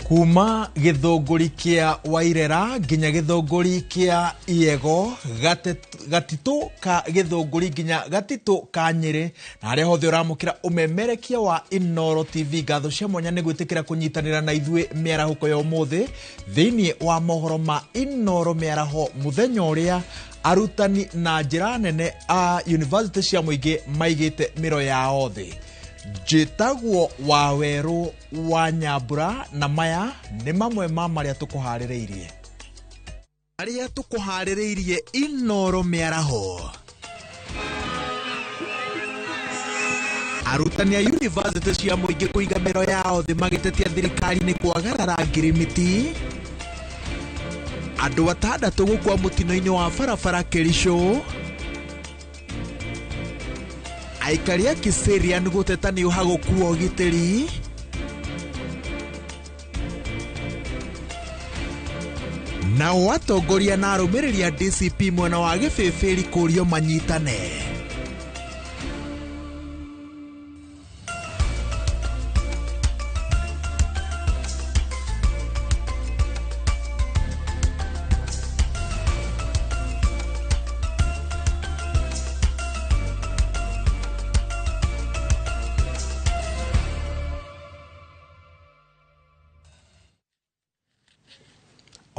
Kuma gĩthũngũri kĩa Wairera nginya gĩthũngũri kĩa Iego, gatitũ ka gĩthũngũri nginya gatitũ ka Nyĩrĩ, na harĩa hothe ũramũkĩra ũmemerekia wa Inooro TV. Ngatho cia mwanya nĩ gwĩtĩkĩra kũnyitanĩra na ithuĩ mĩarahũko ya ũmũthĩ thĩinĩ wa mohoro ma Inooro mĩaraho, mũthenya ũrĩa arutani na njĩra nene a university cia mũingĩ maigĩte mĩro yao thĩ. Njĩtagwo Wawerũ wa Nyambura, na maya nĩ mamwe ma marĩa tũkũharĩrĩirie. Arĩa tũkũharĩrĩirie Inooro mĩaraho. Arutani a university cia mũingĩ kũiga mĩro yao thĩ magĩtetia thirikari nĩ kwagarara ngirimiti. Andũ 6 gũkua mũtino-inĩ wa barabara Kericho. Aikari a Kiserian gũteta nĩ ũhagũku wa ũgitĩri. Nao atongoria na arũmĩrĩri a DCP mwena wa Gĩbĩbĩri kũrio manyitane.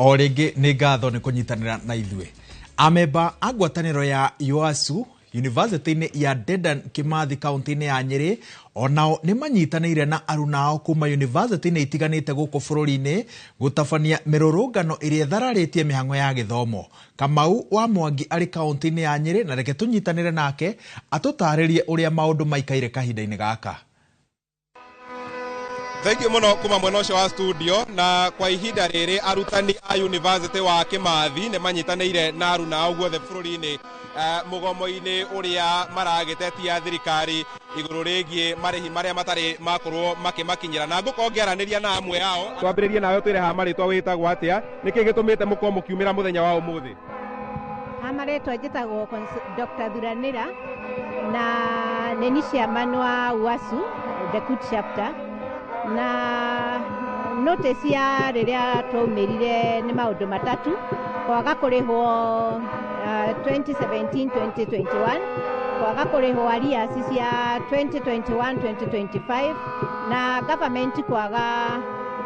O rĩngĩ nĩ ngatho nĩ kũnyitanĩra na ithuĩ. Amemba a ngwatanĩro ya UASU University-inĩ ya Dedan Kimathi kaunti-inĩ ya Nyĩrĩ onao nĩ manyitanĩire na arunao kuma university-inĩ itiganĩte gũkũ bũrũri-inĩ gũtabania mĩrũrũngano ĩrĩa ĩthararĩtie mĩhang'o ya gĩthomo. Kamau wa Mwangi arĩ kaunti-inĩ ya Nyĩrĩ, na reke tũnyitanĩre nake atũtarĩrie ũrĩa maũndũ maikaire kahinda-inĩ gaka. Thank you muno kuma mwena ũcio wa studio. Na kwa ihinda rĩrĩ arutani a University wa Kimathi nĩ manyitanĩire na arunao guothe bũrũri-inĩ mũgomo-inĩ ũrĩa maragĩtetia thirikari igũrũ rĩgiĩ marĩhi marĩa matarĩ makorwo makĩmakinyĩra. Na ngũkorwo ngĩaranĩria na amwe ao. Twambĩrĩrie nawe, twĩre ha marĩtwa wĩtagwo atĩa, nĩkĩ gĩtũmĩte mũkorwo mũkiumĩra mũthenya wa ũmũthĩ? Ha marĩtwa njĩtagwo Dr. Thuranĩra, na nĩ ni chairman wa UASU the Kut chapter. Na notice ya rĩrĩa twaumĩrire nĩ maũndũ matatũ: kwaga kũrĩhwo 2017-2021, kwaga kũrĩhwo arrears cia 2021-2025, na government kwaga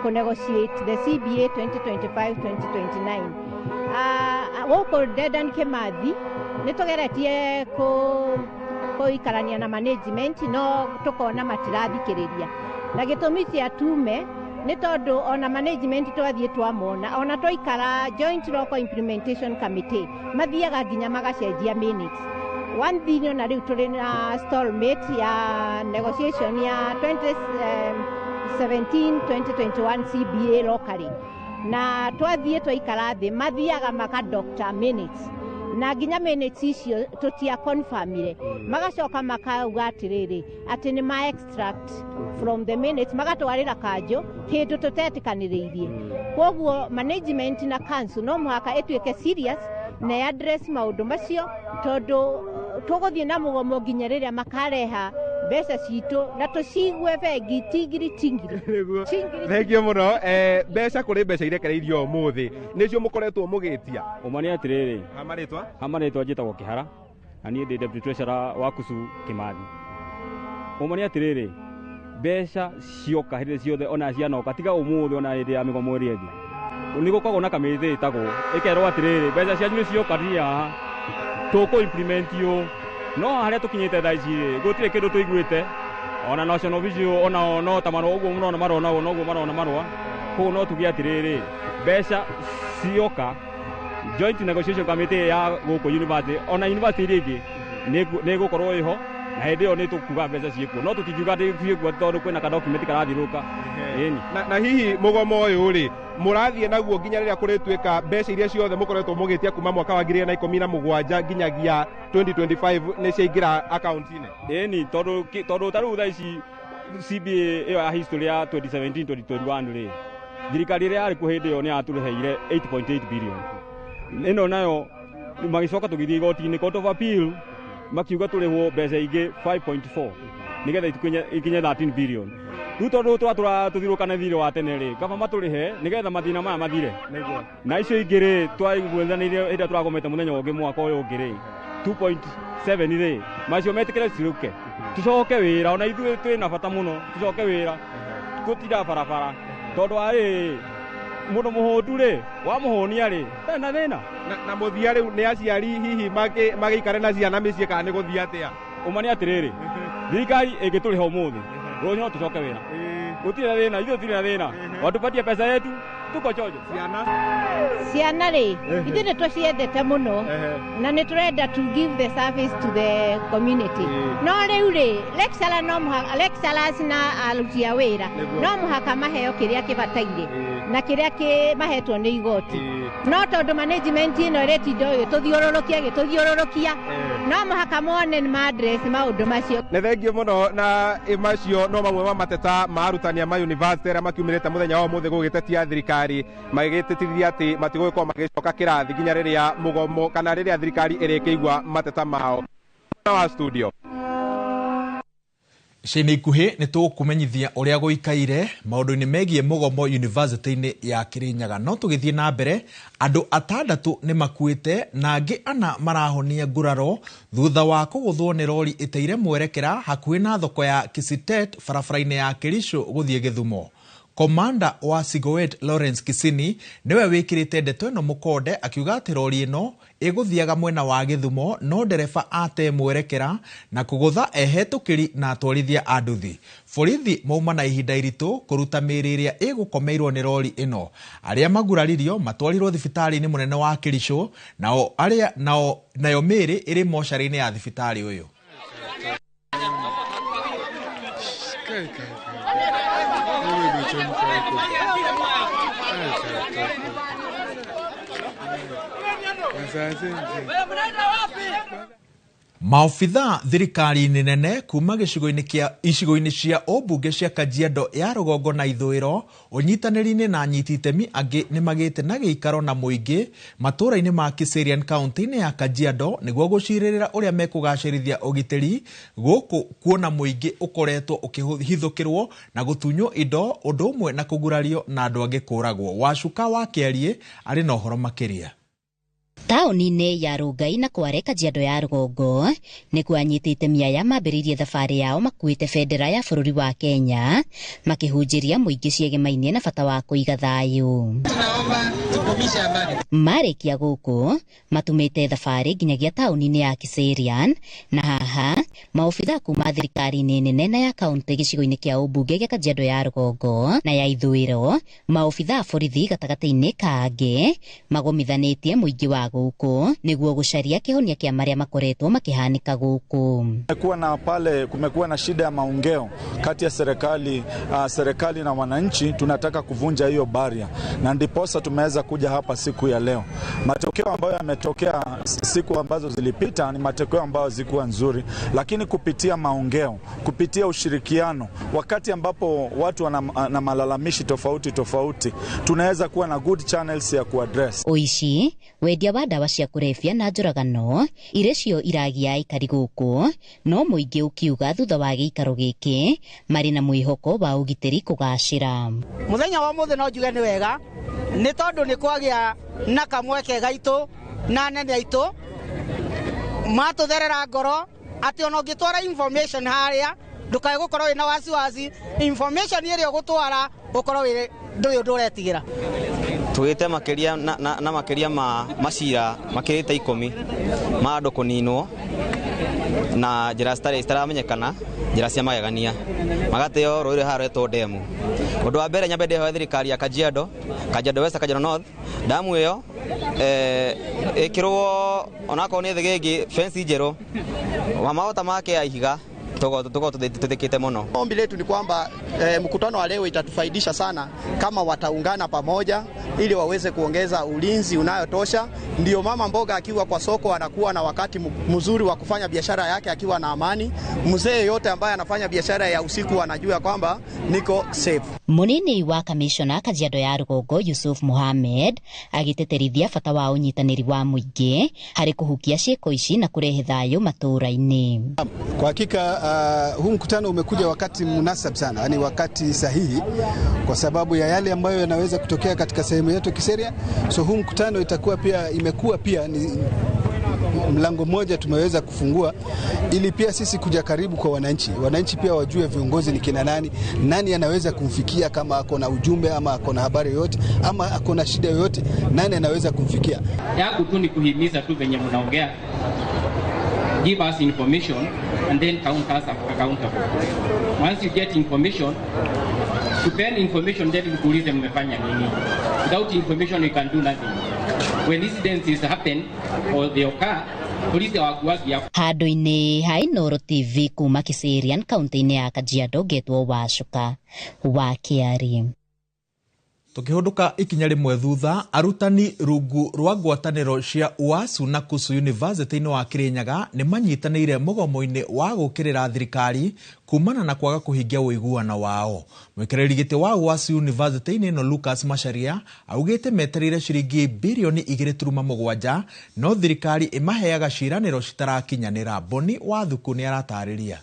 kũnegotiate the CBA 2025-2029. Gũkũ Dedan Kimathi nĩ tũgeretie kũikarania na management, no tũkona matirathikĩrĩria. Na gĩtũmi cia tume nĩ tondũ ona management twathiĩ twamona, ona twaikara joint local implementation committee, mathiaga nginya magacenjia minutes. One thing, ona rĩu tũrĩ na stalemate ya negotiation ya 2017-2021 CBA locally, na twathiĩ twaikara thĩ mathiaga makadoctor minutes, na nginya minutes icio tũtia confirmire, magacoka makauga atĩrĩrĩ, atĩ nĩ ma extract from the minutes, magatwarĩra kanjũ kĩndũ tũtetĩkanĩrĩirie. Koguo management na council no mũhaka ĩtuĩke serious na address maũndũ macio, tondũ tũgũthiĩ na mũgomo nginya rĩrĩa makareha mbeca citũ na tũcigue bengi tingiri tingiri tingiri. Thengiũ mũno. Mbeca, kũrĩ mbeca irekereirio ũmũthĩ, nĩcio mũkoretwo mũgĩtia? Ũma nĩ atĩrĩrĩ, Ha marĩtwa? Ha marĩtwa njĩtagwo Kĩhara, na niĩ ndĩ deputy treasurer wa KUSU Kimathi. Ũma nĩ atĩrĩrĩ, mbeca cioka hĩndĩ ciothe, ona cianoka tiga ũmũthĩ, ona hĩndĩ ya mĩgomo ĩrĩa ĩngĩ, nĩ gũkoragwo na kamĩtĩ ĩtagwo ĩkerwo atĩrĩrĩ, mbeca cianyu nĩ cioka nginya haha tũkũ implement ũũ. No harĩa tũkinyĩte thaa ici rĩ, gũtirĩ kĩndũ tũiguĩte. Ona national vision ona no ta marũa ũguo mũrona marũa ũguo noguo marona marũa. Koguo no tuge atĩrĩrĩ, mbeca cioka, joint negotiation committee ya gũkũ university ona university iria ingĩ nĩ ĩgũkorwo ĩho, na hĩndĩ ĩyo nĩ tũkuga mbeca ciĩkuo, no tũtingiuga atĩ ciĩkuo tondũ kwĩna ka document karathiũrũrũka, ĩni. Na hihi mũgomo ũyũ rĩ, mũrathiĩ naguo nginya rĩrĩa kũrĩtuĩka mbeca iria ciothe mũkoretwo mũgĩtia kuma mwaka wa 2017 nginyagia 2025 nĩ ciaingĩra akaunti-inĩ? Ĩni, tondũ ta rĩu thaa ici CBA ĩyo ya history ya 2017 2021 rĩ, thirikari ĩrĩa yarĩ kuo hĩndĩ ĩyo nĩ yatũrĩheire 8.8 billion. Ĩno nayo magĩcoka tũgĩthiĩ igoti-inĩ, Court of Appeal, makiuga tũrĩhwo mbeca ingĩ 5.4 nĩgetha ikinye 13 billion. Rĩu tondũ twatũra tũthirũkane thirĩ wa tene rĩ, kaba matũrĩhe nĩgetha mathĩna maya mathire. Na icio ingĩ rĩ, twaiguithanĩirie hĩndĩ ĩrĩa tũragomete mũthenya ũngĩ mwaka ũyũ ũngĩ rĩ, 2.7 rĩ, macio metĩkĩre cirũke. Tucoke wĩra, ona ithuĩ twĩna bata mũno, tucoke wĩra. Gũtinda barabara. Tondũ wa rĩrĩ, mũndũ mũhũtu rĩ, wamũhũnia rĩ, ndarĩ na thĩna. Na mũthia rĩu nĩ aciari hihi magĩikare na ciana mĩciĩ kana nĩ gũthiĩ atĩa? Ũma nĩ atĩrĩrĩ, thirikari ĩngĩtũrĩha ũmũthĩ, rũciũ no tũcoke wĩra. Gũtirĩ na thĩna, ithuĩ tũtirĩ na thĩna. Watupatie pesa yetu, tuko chonjo. Ciana rĩ, ithuĩ nĩ tũciendete mũno na nĩ tũrenda to give the service to the community. No rĩu rĩ, lecturer no mũhaka, lecturers na aruti a wĩra no mũhaka maheo kĩrĩa kĩbataire na kĩrĩa kĩmahetwo nĩ igoti. No tondũ management ĩno ĩretinda ĩgĩtũthiũrũrũkia ĩgĩtũthiũrũrũkia, no mũhaka mone nĩ ma address maũndũ macio. Nĩ thengiũ mũno na macio no mamwe ma mateta ma arutani a ma university arĩa makiumĩrĩte mũthenya wa ũmũthĩ gũgĩtetia thirikari, magĩgĩtĩtithia atĩ matigũgĩkorwo magĩcoka kĩrathi nginya rĩrĩa mũgomo kana rĩrĩa thirikari ĩrĩkĩigua mateta mao. Wa studio. Ica-inĩ ikuhĩ nĩ tũkũmenyithia ũrĩa gũikaire maũndũ-inĩ megiĩ mũgomo university-inĩ ya Kirinyaga. No tũgĩthiĩ na mbere, andũ atandatũ nĩ makuĩte na angĩ ana marahonia nguraro thutha wa kũgũthwo nĩ rori ĩteire mwerekera hakuhĩ na thoko ya Kisitet barabara-inĩ ya Kericho gũthiĩ Gĩthumo. Komanda wa Sigoet Lawrence Kisini niwe wikirite ndeto ĩno mũkonde akiuga atĩ rori ĩno ĩgũthiaga mwena wa Gĩthumo no ndereba ate mwerekera na kũgũtha ehetũkĩri na atwarithia a nduthi. Borithi mauma na ihinda iritũ kũruta mĩĩrĩ ĩrĩa ĩgũkomeirwo nĩ rori ĩno. Arĩa maguraririo matwarirwo thibitarĩ-inĩ mũnene wa Kericho nao arĩa nao nayo mĩĩrĩ ĩrĩ mocarĩ-inĩ ya thibitarĩ ũyũ. Maobithaa thirikari-inĩ nene kuma gĩcigo-inĩ kĩa icigo-inĩ cia ũmbunge cia Kajiado ya rũgongo na ithũĩro ũnyitanĩri-inĩ na anyiti itemi angĩ nĩ magĩte na gĩikaro na mũingĩ matũũra-inĩ ma Kiserian kaunti-inĩ ya Kajiado nĩguo gũcirĩrĩra ũrĩa mekũgacĩrithia ũgitĩri gũkũ kuona mũingĩ ũkoretwo ũkĩhithũkĩrwo na gũtunywo indo ũndũ ũmwe na kũgurario na andũ angĩ kũragwo. Wacuka wa Kĩarie arĩ na ũhoro makĩria. Taũni-inĩ ya Rongai na Kware Kajiado ya rũgongo nĩkuo anyiti itemi aya mambĩrĩirie thabarĩ yao makuĩte bendera ya bũrũri wa Kenya makĩhunjĩria mũingĩ ciĩgemainie na bata wa kũiga thayũ. Marĩkia gũkũ matumĩte thabarĩ nginyagia taũni-inĩ ya Kiserian na haha maobithaa kuma thirikari-inĩ nene na ya kaũntĩ gĩcigo-inĩ kĩa ũmbunge gĩa Kajiado ya rũgongo na ya ithũĩro maobithaa borithi gatagatĩ-inĩ ka angĩ magomithanĩtie mũingĩ wa gũkũ nĩguo gũcaria kĩhonia kĩa marĩa makoretwo makĩhanĩka gũkũ. Kumekuwa na pale, kumekuwa na shida ya maongeo kati ya serikali na wananchi. Tunataka kuvunja hiyo baria na ndiposa tumeweza kuja hapa siku ya leo. Matokeo ambayo yametokea siku ambazo zilipita ni matokeo ambayo zikuwa nzuri, lakini kupitia maongeo, kupitia ushirikiano, wakati ambapo watu wana na malalamishi tofauti tofauti, tunaweza kuwa na good channels ya kuaddress. Oici wendia wa ndawa cia kũrebia na njũragano iria cio iragia aikari gũkũ no mũingĩ ũkiuga thutha wa gĩikaro gĩkĩ marĩ na mwĩhoko wa ũgitĩri kũgacĩra. Mũthenya wa ũmũthĩ no njuge nĩ wega nĩ tondũ nĩ kwagĩa na kamweke gaitũ na anene aitũ matũtherera ngoro atĩ ona ũngĩtwara information harĩa ndũkae gũkorwo wĩna wasiwasi, information ĩrĩa ũgũtwara ũkorwo wĩ ndũrĩ ũndũ ũretigĩra. Tugite makiria na makiria ma macira makirite 10 ma andu kuninwo na njira citaramenyekana, njira cia magegania magateo rũĩ rũrĩa rwetwo demu. Ũndũ wa mbere nyambe ndĩhoe thirikari ya Kajiado, Kajiado West, Kajiado North, damu ĩyo ĩkĩrwo onakorwo nĩ thĩgĩngĩ fence njerũ mahota make ya ihiga tuko tuthikite muno. Ombi letu ni kwamba mkutano wa leo itatufaidisha sana kama wataungana pamoja ili waweze kuongeza ulinzi unayotosha. Ndio mama mboga akiwa kwa soko anakuwa na wakati mzuri wa kufanya biashara yake akiwa na amani. Mzee yote ambaye anafanya biashara ya usiku anajua kwamba niko safe. Munini wa kamishona Kajiado ya Rũgongo Yusuf Mohamed agĩtĩtĩrithia bata wa ũnyitanĩri wa mũingĩ harĩ kũhukia ciĩko ici na kũrehe thayũ matũũra-inĩ. Kwa hakika huu mkutano umekuja wakati munasab sana, yani wakati sahihi, kwa sababu ya yale ambayo yanaweza kutokea katika sehemu yetu Kiseria. So huu mkutano itakuwa pia, imekuwa pia ni mlango mmoja tumeweza kufungua ili pia sisi kuja karibu kwa wananchi. Wananchi pia wajue viongozi ni kina nani, nani anaweza kumfikia kama ako na ujumbe ama ako na habari yoyote ama ako na shida yoyote, nani anaweza kumfikia. Yangu tu ni kuhimiza tu venye mnaongea, give us information and then count us accountable. Once you get information, prepare information then tukuulize mmefanya nini. Without information you can do nothing. When incidents happen or they occur, police hawakuwagi hapo. Handũ-inĩ ha Inooro TV kuma Kiserian kaunti-inĩ ya Kajiado ngetwo Wacuka wa Kĩari. Tukihunduka ikinya rimwe thutha, arutani rungu rwa ngwatanĩro cia UASU na KUSU University-inĩ wa Kirinyaga nĩ manyitanĩire mũgomo-inĩ wa gũũkĩrĩra thirikari kumana na kwaga kũhingia ũiguano wao. Mwĩkĩrĩri gĩtĩ wa UASU University-inĩ ĩno Lucas Macharia augĩte metereire ciringi birioni 2.7 no thirikari ĩmaheaga ciĩranĩro citarakinyanĩra. Boni Wathuku nĩ aratarĩria.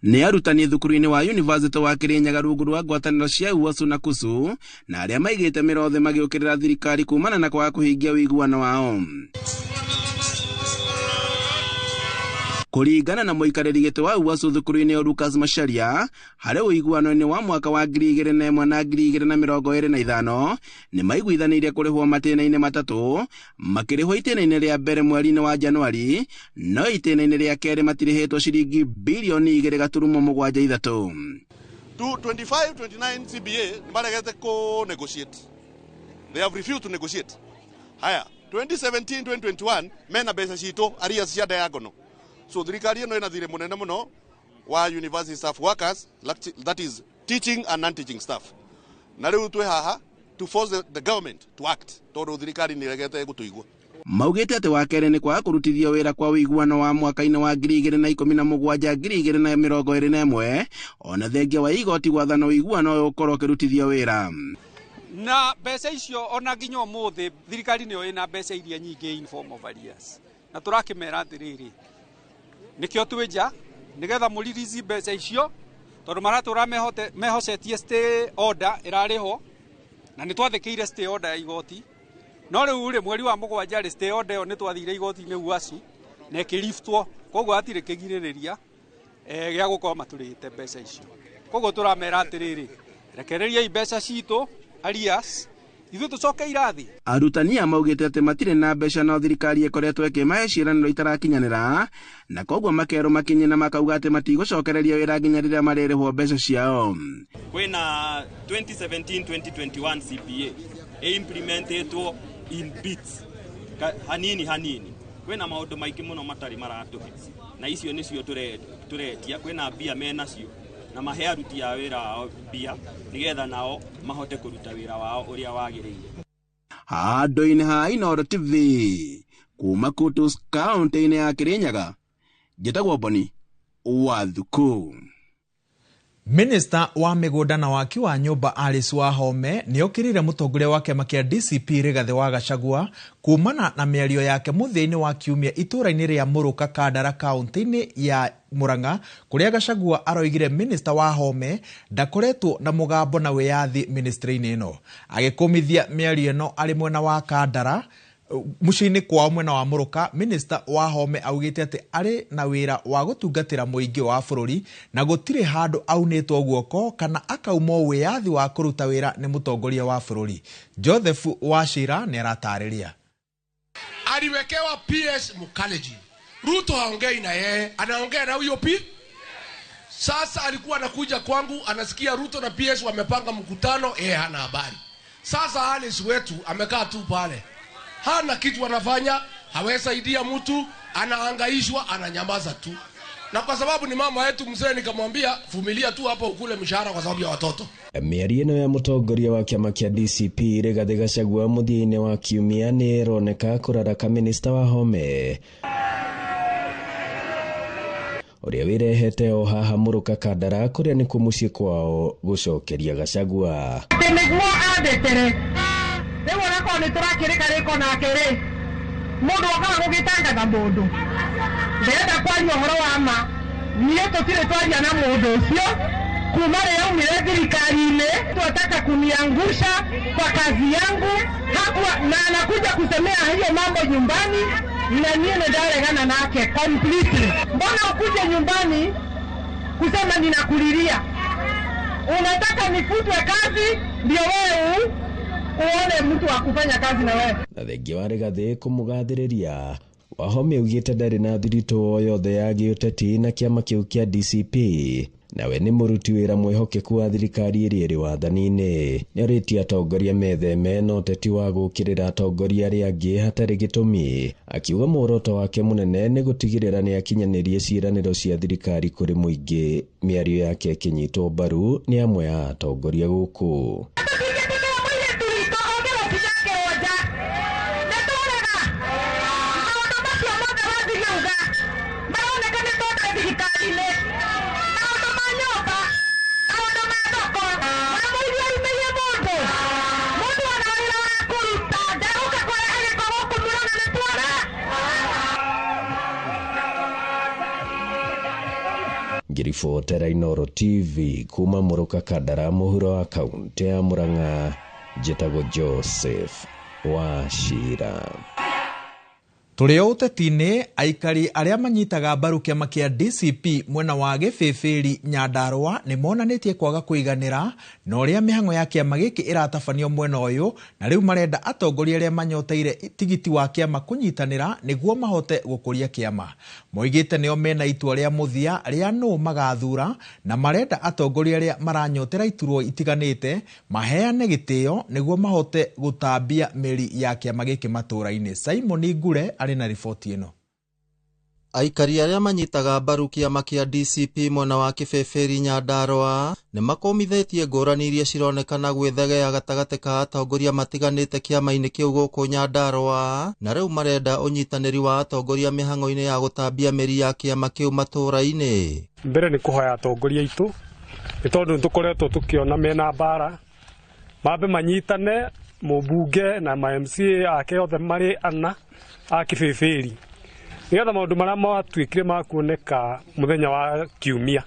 Nĩ arutani thukuru-inĩ wa University wa Kirinyaga rungu rwa ngwatanĩro cia UASU na KUSU na arĩa maigĩte mĩrothe magĩũkĩrĩra thirikari kumana na kwaga kũhingia ũiguano wao. Kũringana na mũikarĩri gĩtĩ wa UASU thukuru-inĩ Lucas Macharia, harĩ ũiguano-inĩ wa mwaka wa 2001 na 2025 nĩ maiguithanĩirie kũrĩhwo matĩna-inĩ matatũ, makĩrĩhwo itĩna-inĩ rĩa mbere mweri-inĩ wa Januari, no itĩna-inĩ rĩa kerĩ matirĩhĩtwo ciringi birioni 2.73. 25-29 CBA nĩ maregete kũ negotiate. They have refused to negotiate. Haya, 2017-2021 mena mbeca citũ arrears cia diagonal. So thirikari ĩno ĩna thirĩ mũnene mũno wa university staff workers, that is teaching and non-teaching staff. Na rĩu twĩ haha to force the government to act tondũ thirikari nĩ ĩregete gũtũigua. Maugĩte atĩ wa kerĩ nĩ kwaga kũrutithio wĩra kwa ũiguano wa mwaka-inĩ wa 2017 2021 ona thengia wa igoti gwathana ũiguano ũyũ ũkorwo ũkĩrutithio wĩra. Na mbeca icio ona nginya ũmũthĩ thirikari nĩyo ĩna mbeca iria nyingĩ in form of arrears. Na tũrakĩmera atĩrĩrĩ, nikio twĩnja nigetha mũririzi mbeca icio tondũ maratũra mehocetie stay order ĩrarĩho na nĩ twathĩkĩire stay order ya igoti, no rĩu rĩ mweri wa 7 rĩ stay order ĩyo nĩ twathire igoti-inĩ UASU na ĩkĩliftwo, koguo hatirĩ kĩgirĩrĩria gĩa gũkorwo matũrĩhĩte mbeca icio. Koguo tũramera atĩrĩrĩ, rekereriai mbeca citũ arrears ithuĩ tũcoke irathi. Arutani aya maugĩte atĩ matirĩ na mbeca no thirikari ĩkoretwo ĩkĩmahe ciĩranĩro itarakinyanĩra na koguo makerwo makinye na makauga atĩ matigũcokereria wĩra nginya rĩrĩa marĩrĩhwo mbeca ciao. Kwĩna 2017-2021 CBA ĩimplementetwo in bits hanini hanini. Kwĩna maũndũ maingĩ mũno matarĩ maratũhe na icio nĩcio tũretia. Kwĩna mbia menacio na mahe aruti a wĩra wao mbia nĩgetha nao mahote kũruta wĩra wao ũrĩa wagĩrĩire. Handũ-inĩ ha Inooro TV kuma Kutus kaunti-inĩ ya Kirinyaga, njĩtagwo Boni Wathuku. Minista wa mĩgũnda na waki wa nyũmba Alice Wahome nĩokĩrĩire mũtongoria wa kĩama kĩa DCP Rigathĩ wa Gachagua kumana na mĩario yake mũthia-inĩ wa kiumia itũũra-inĩ rĩa Mũrũka Kandara kaunti-inĩ ya Murang'a kũrĩa Gachagua aroigire Minista Wahome ndakoretwo na mũgambo na wĩyathi ministry-inĩ ĩno. Agĩkũmithia mĩario ĩno arĩ mwena wa Kandara mũciĩ-inĩ kwao mwena wa Mũrũka, Minista Wahome augĩte atĩ arĩ na wĩra wa gũtungatĩra mũingĩ wa bũrũri na gũtirĩ handũ aunĩtwo guoko kana akaumwo wĩyathi wa kũruta wĩra nĩ mũtongoria wa bũrũri. Joseph Wachira nĩ aratarĩria. Aliwekewa PS Mukaleji. Ruto haongei na yeye, anaongea na huyo P. Sasa alikuwa anakuja kwangu, anasikia Ruto na PS wamepanga mkutano, yeye hana habari. Sasa Alice wetu amekaa tu pale. Hana kitu anafanya, hawesaidia mtu, anahangaishwa, ananyamaza tu. Na kwa sababu ni mama yetu mzee, nikamwambia vumilia tu hapo ukule mshahara kwa sababu ya watoto. Mĩario ĩno ya mũtongoria wa kĩama kĩa DCP Rigathĩ Gachagua mũthia-inĩ wa kiumia nĩ ĩroneka kũraraka Minista Wahome. Ũrĩa wĩrehete o haha Mũrũka Kandara kũrĩa nĩkuo mũciĩ kwao gũcokeria Gachagua. Atĩ nĩguo andetere rĩu onakorwo nĩ tũrakĩrĩka rĩko nake rĩ mũndũ okaga gũgĩtangatha mũndũ ndĩrenda kwaria ũhoro wa ma niĩ tũtirĩ twaria na mũndũ ũcio kuma rĩrĩa aumire thirikari-inĩ twataka kuniangusha kwa kazi yangu hakuwa, na anakuja kusemea hiyo mambo nyumbani na niĩ nĩndaregana nake completely. Mbona ukuje nyumbani kusema ninakulilia? Unataka nifutwe kazi ndio wewe uone mtu wa kufanya kazi na wewe. Na thengia wa Rigathĩ kũmũgathĩrĩria Wahome augĩte ndarĩ na thiritũ o yothe ya gĩũteti na kĩama kĩu kĩa DCP nawe nĩ mũruti wĩra mwĩhokeku wa thirikari ĩrĩa ĩrĩ wathani-inĩ. Nĩorĩtie atongoria metheme na ũteti wa gũũkĩrĩra atongoria arĩa angĩ hatarĩ gĩtũmi, akiuga muoroto wake mũnene nĩ gũtigĩrĩra nĩakinyanĩrie ciĩranĩro cia thirikari kũrĩ mũingĩ. Mĩario yake ĩkĩnyitwo mbaru nĩ amwe a atongoria gũkũ. Ngĩribotera Inooro TV kuma Mũrũka Kandara mũhuro wa kaunti ya Murang'a, njĩtagwo Joseph Wachira. Tũrĩ o ũteti-inĩ, aikari arĩa manyitaga mbaru kĩama kĩa DCP mwena wa Gĩbĩbĩri Nyandarũa nĩ monanĩtie kwaga kũiganĩra na ũrĩa mĩhang'o ya kĩama gĩkĩ ĩratabanio mwena ũyũ, na rĩu marenda atongoria arĩa manyoteire tigiti wa kĩama kũnyitanĩra nĩguo mahote gũkũria kĩama. Moigĩte nĩo mena itua rĩa mũthia rĩa nũ magathura, na marenda atongoria arĩa maranyotera iturwa itiganĩte maheane gĩtĩo nĩguo mahote gũtambia mĩri ya kĩama gĩkĩ matũũra-inĩ. Simon Ngure arĩ na riboti ĩno. Aikari arĩa manyitaga mbaru kĩama kĩa DCP mwena wa Kĩbĩbĩri Nyandarũa nĩ makũmithĩtie ngũrani iria cironekana gwĩthegea gatagatĩ ka atongoria matiganĩte kĩama-inĩ kĩu gũkũ Nyandarũa, na rĩu marenda ũnyitanĩri wa atongoria mĩhang'o-inĩ ya gũtambia mĩri ya kĩama kĩu matũũra-inĩ. Mbere nĩ kũhoya atongoria aitũ nĩ tondũ nĩ tũkoretwo tũkĩona mena mbara, mambe manyitane mũmbunge na ma MCA ake othe marĩ ana a Kĩbĩbĩri nĩgetha maũndũ marĩa matuĩkire ma kuoneka mũthenya wa kiumia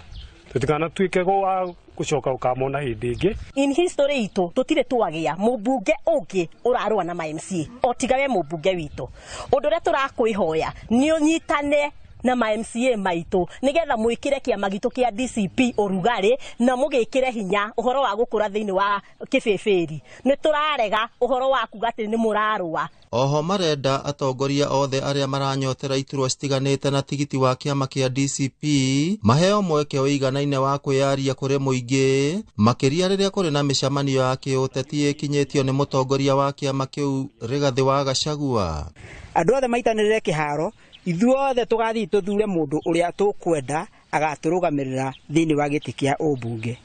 tũtikanatuĩke wa gũcoka gũkamona hĩndĩ ĩngĩ. In history itũ tũtirĩ twagĩa mũmbunge ũngĩ ũrarũa na ma MCA o tiga we mũmbunge witũ. Ũndũ ũrĩa tũrakwĩhoya nĩ ũnyitane na ma MCA maitũ nĩgetha mwĩkĩre kĩama gitũ kĩa DCP ũrugarĩ na mũgĩkĩre hinya ũhoro wa gũkũra thĩinĩ wa Kĩbĩbĩri. Nĩ tũrarega ũhoro wa kuga atĩ nĩ mũrarũa. Oho marenda atongoria othe arĩa maranyotera iturwa citiganĩte na tigiti wa kĩama kĩa DCP maheo mweke ũiganaine wa kwĩyaria kũrĩ mũingĩ, makĩria rĩrĩa kũrĩ na mĩcemanio ya kĩũteti ĩkinyĩtio nĩ mũtongoria wa kĩama kĩu Rigathĩ wa Gachagua. Andũ othe maitanĩrĩre kĩharo, ithuothe tũgathiĩ tũthure mũndũ ũrĩa tũkwenda agatũrũgamĩrĩra thĩinĩ wa gĩtĩ kĩa ũmbunge.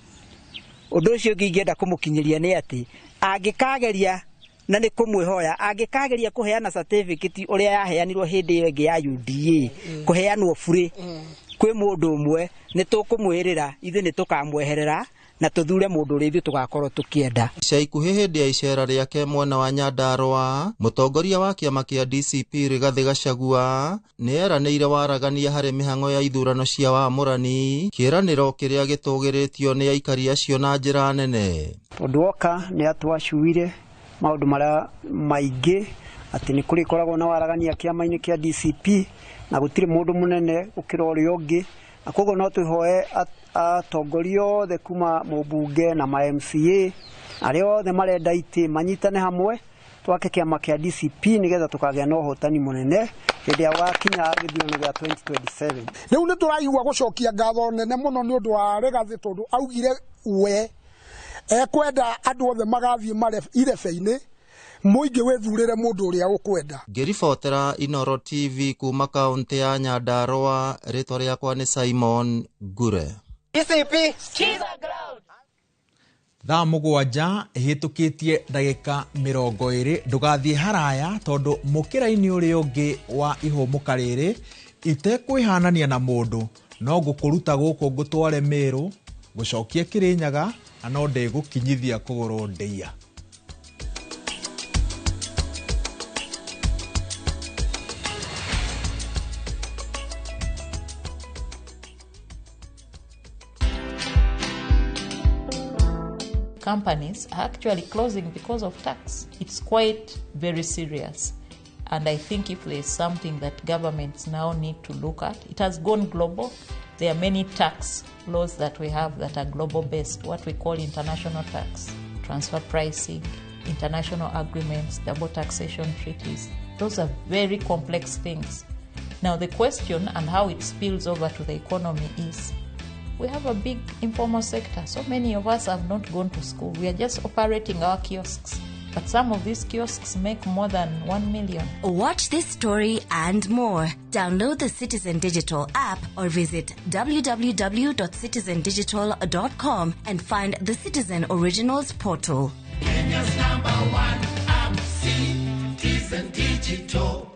Ũndũ ũcio ũngĩ ingĩenda kũmũkinyĩria nĩ atĩ angĩkageria, na nĩ kũmwĩhoya, angĩkageria kũheana certificate ũrĩa yaheanirwo hĩndĩ ĩyo ĩngĩ ya UDA kũheanwo burĩ kwĩ mũndũ ũmwe, nĩ tũkũmwĩrĩra ithuĩ nĩ tũkamweherera na tũthure mũndũ ũrĩa ithuĩ tũgakorwo tũkĩenda. Ica ikuhĩ hĩndĩ ya icera rĩake mwena wa Nyandarũa, mũtongoria wa kĩama kĩa DCP Rigathĩ Gachagua nĩ eranĩire waragania harĩ mĩhang'o ya ithurano cia wamũrani, kĩĩranĩro kĩrĩa gĩtũgĩrĩtio nĩ aikari acio na njĩra nene. Tondũ oka nĩ atwacuire maũndũ marĩa maingĩ atĩ nĩ kũrĩkoragwo na waragania kĩama-inĩ kĩa DCP na gũtirĩ mũndũ mũnene gũkĩra ũrĩa ũngĩ, na koguo no twĩhoe atongoria othe kuma mũmbunge na ma MCA arĩa othe marenda itĩ manyitane hamwe twake kĩama kĩa DCP nĩgetha tũkagĩa na ũhotani mũnene hĩndĩ ya gũgakinya gĩthurano gĩa 2027. Rĩu nĩ tũraigua gũcokia ngatho nene mũno nĩ ũndũ wa Rigathĩ tondũ augire we ekwenda andũ othe magathiĩ irebe-inĩ mũingĩ wĩthurĩre mũndũ ũrĩa ũkwenda. Ngĩribotera Inooro TV kuma kaunti ya Nyandarũa, rĩtwa rĩakwa nĩ Simon Ngure. DCP Thaa 7 ĩhĩtũkĩtie ndagĩka 20. Ndũgathiĩ haraya tondũ mũkĩra-inĩ ũrĩa ũngĩ wa ihũmũka rĩrĩ itekwĩhanania na mũndũ No ngũkũruta gũkũ ngũtware Meru, ngũcokie Kirinyaga, na no ndĩgũkinyithia kũgũrũ ndĩia. Companies are actually closing because of tax. It's quite very serious. And I think if there's something that governments now need to look at, it has gone global. There are many tax laws that we have that are global based, what we call international tax, transfer pricing, international agreements, double taxation treaties. Those are very complex things. Now the question and how it spills over to the economy is, we have a big informal sector. So many of us have not gone to school. We are just operating our kiosks. But some of these kiosks make more than 1 million. Watch this story and more. Download the Citizen Digital app or visit www.citizendigital.com and find the Citizen Originals portal. Kenya's number one app, Citizen Digital.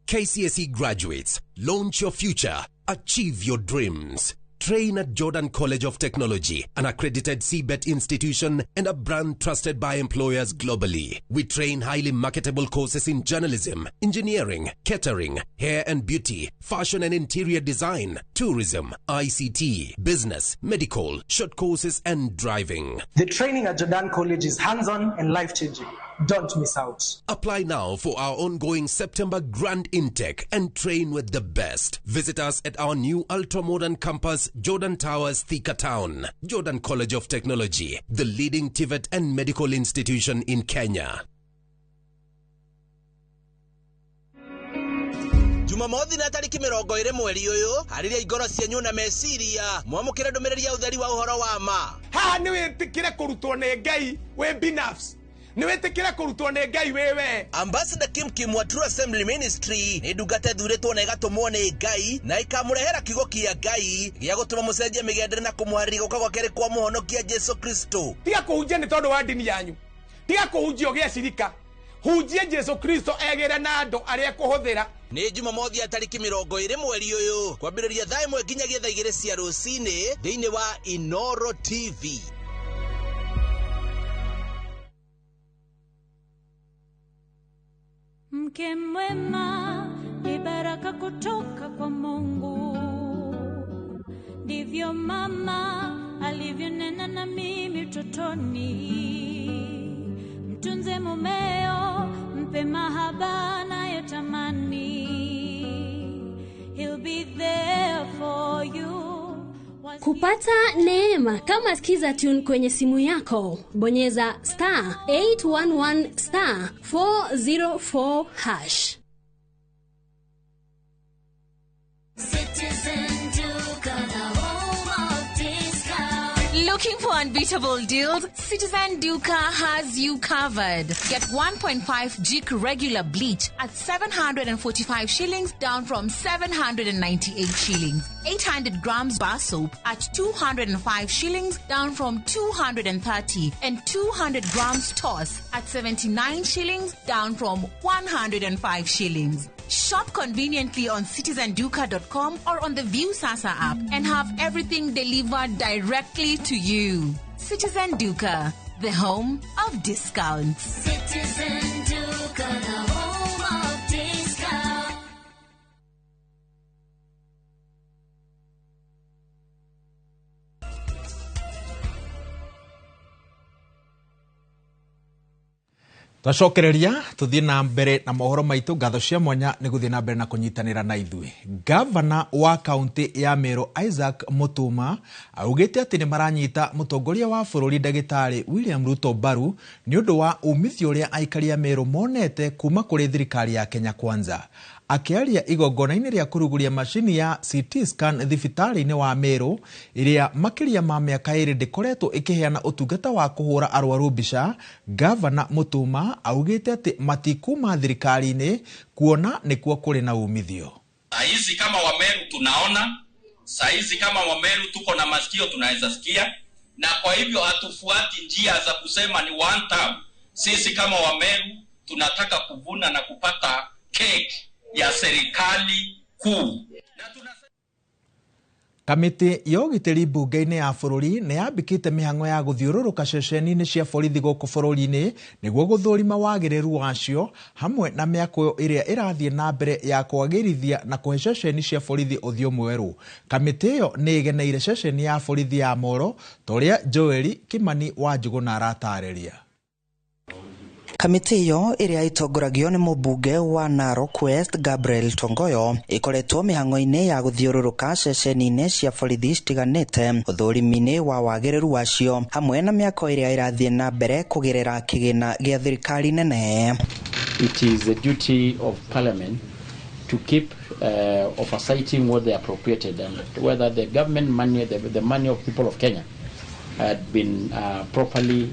KCSE graduates, launch your future, achieve your dreams. Train at Jordan College of Technology, an accredited CBET institution and a brand trusted by employers globally. We train highly marketable courses in journalism, engineering, catering, hair and beauty, fashion and interior design, tourism, ICT, business, medical, short courses and driving. The training at Jordan College is hands-on and life-changing. Don't miss out. Apply now for our ongoing September grand intake and train with the best. Visit us at our new ultra-modern campus, Jordan Towers, Thika Town. Jordan College of Technology, the leading TVET and medical institution in Kenya. Jumamothi na tariki 20 mweri uyu hariria igoro cienyu na meciria mwamukire ndumiriri ya utheri wa uhoro wa ma. Haha ni witikire kurutwo ni Ngai wi binafsi. Niwetekera kurutwo nĩ Ngai wewe. Ambassador Kim Kim wa True Assembly Ministry nĩ ndungata ĩthurĩtwo na ĩgatũmwo nĩ Ngai na ĩkamũrehera kiugo kĩa Ngai gĩa gũtũma mũcenjie mĩgendere na kũmũharĩria gũka gwa kerĩ kwa mũhonokia Jesu Kristo. Tiga kũhunjia nĩ tondũ wa ndini yanyu. Tiga kũhunjia ũgĩe cirika. Hunjia Jesu Kristo egere na andũ arĩa ekũhũthĩra. Nĩ Jumamothi ya tariki 20 mweri ũyũ kwambĩrĩria thaa 1 nginyagia thaa 2 cia rũcinĩ thĩinĩ wa Inoro TV. Mke mwema ni baraka kutoka kwa Mungu, ndivyo mama alivyonena na mimi utotoni. Mtunze mumeo, mpe mahaba anayotamani, he'll be there for you. Kupata neema kama Skiza Tune kwenye simu yako, bonyeza star 811 star 404 hash. Citizen Duka, the home of discount. Looking for unbeatable deals? Citizen Duka has you covered. Get 1.5 Jik regular bleach at 745 shillings, down from 798 shillings. 800 grams bar soap at 205 shillings, down from 230. And 200 grams toss at 79 shillings, down from 105 shillings. Shop conveniently on citizenduka.com or on the Viusasa app and have everything delivered directly to you. Citizen Duka, the home of discounts. Citizen Duka, the home of discounts. Twacokereria tuthie na mbere na mohoro maitu. Ngatho cia mwanya ni guthie na mbere na kunyitanira na ithui. Gavana wa kaunti ya Meru Isaac Mutuma augite ati ni maranyita mutongoria wa bururi ndagitari William Ruto mbaru ni undu wa umithio uria aikari a Meru monete kuma kuri thirikari ya Kenya Kwanza. Akiaria igongona-inĩ rĩa kũrugũria macini ya CT scan thibitarĩ-inĩ wa Meru ĩrĩa makĩria ma mĩaka 2 ndĩkoretwo ĩkĩheana ũtungata wa kũhũra arwaru mbica, Gavana Mutuma augĩte atĩ matikuma thirikari-inĩ kuona nĩkuo kũrĩ na umithio. Saizi kama Wameru tunaona, saizi kama Wameru tuko na masikio tunaweza sikia, na kwa hivyo hatufuati njia za kusema ni one term. Sisi kama Wameru tunataka kuvuna na kupata cake ya serikali kuu. Kamĩtĩ ya ũgitĩri mbunge-inĩ ya bũrũri nĩ yambĩkĩte mĩhang'o ya gũthiũrũrũka ceceni-inĩ cia borithi gũkũ bũrũri-inĩ nĩguo gũthũrima wagĩrĩru wacio hamwe na mĩako ĩrĩa ĩrathiĩ na mbere ya kwagĩrithia na kũhe ceceni cia borithi ũthiũ mwerũ. Kamĩtĩ ĩyo nĩ ĩgeneire ceceni ya borithi ya Moro ta ũrĩa Joel Kimani wa Njũgũna aratarĩria. Kamĩtĩ ĩyo ĩrĩa ĩtongoragio nĩ mũmbunge wa Narok West Gabriel Tongoyo ĩkoretwo mĩhang'o-inĩ ya gũthiũrũrũka ceceni-inĩ cia borithi citiganĩte ũthũrimi-inĩ wa wagĩrĩru wacio hamwe na mĩako ĩrĩa ĩrathiĩ na mbere kũgerera kĩgĩna gĩa thirikari nene. It is the duty of Parliament to keep oversighting what they appropriated and whether the government money, the money of people of Kenya had been properly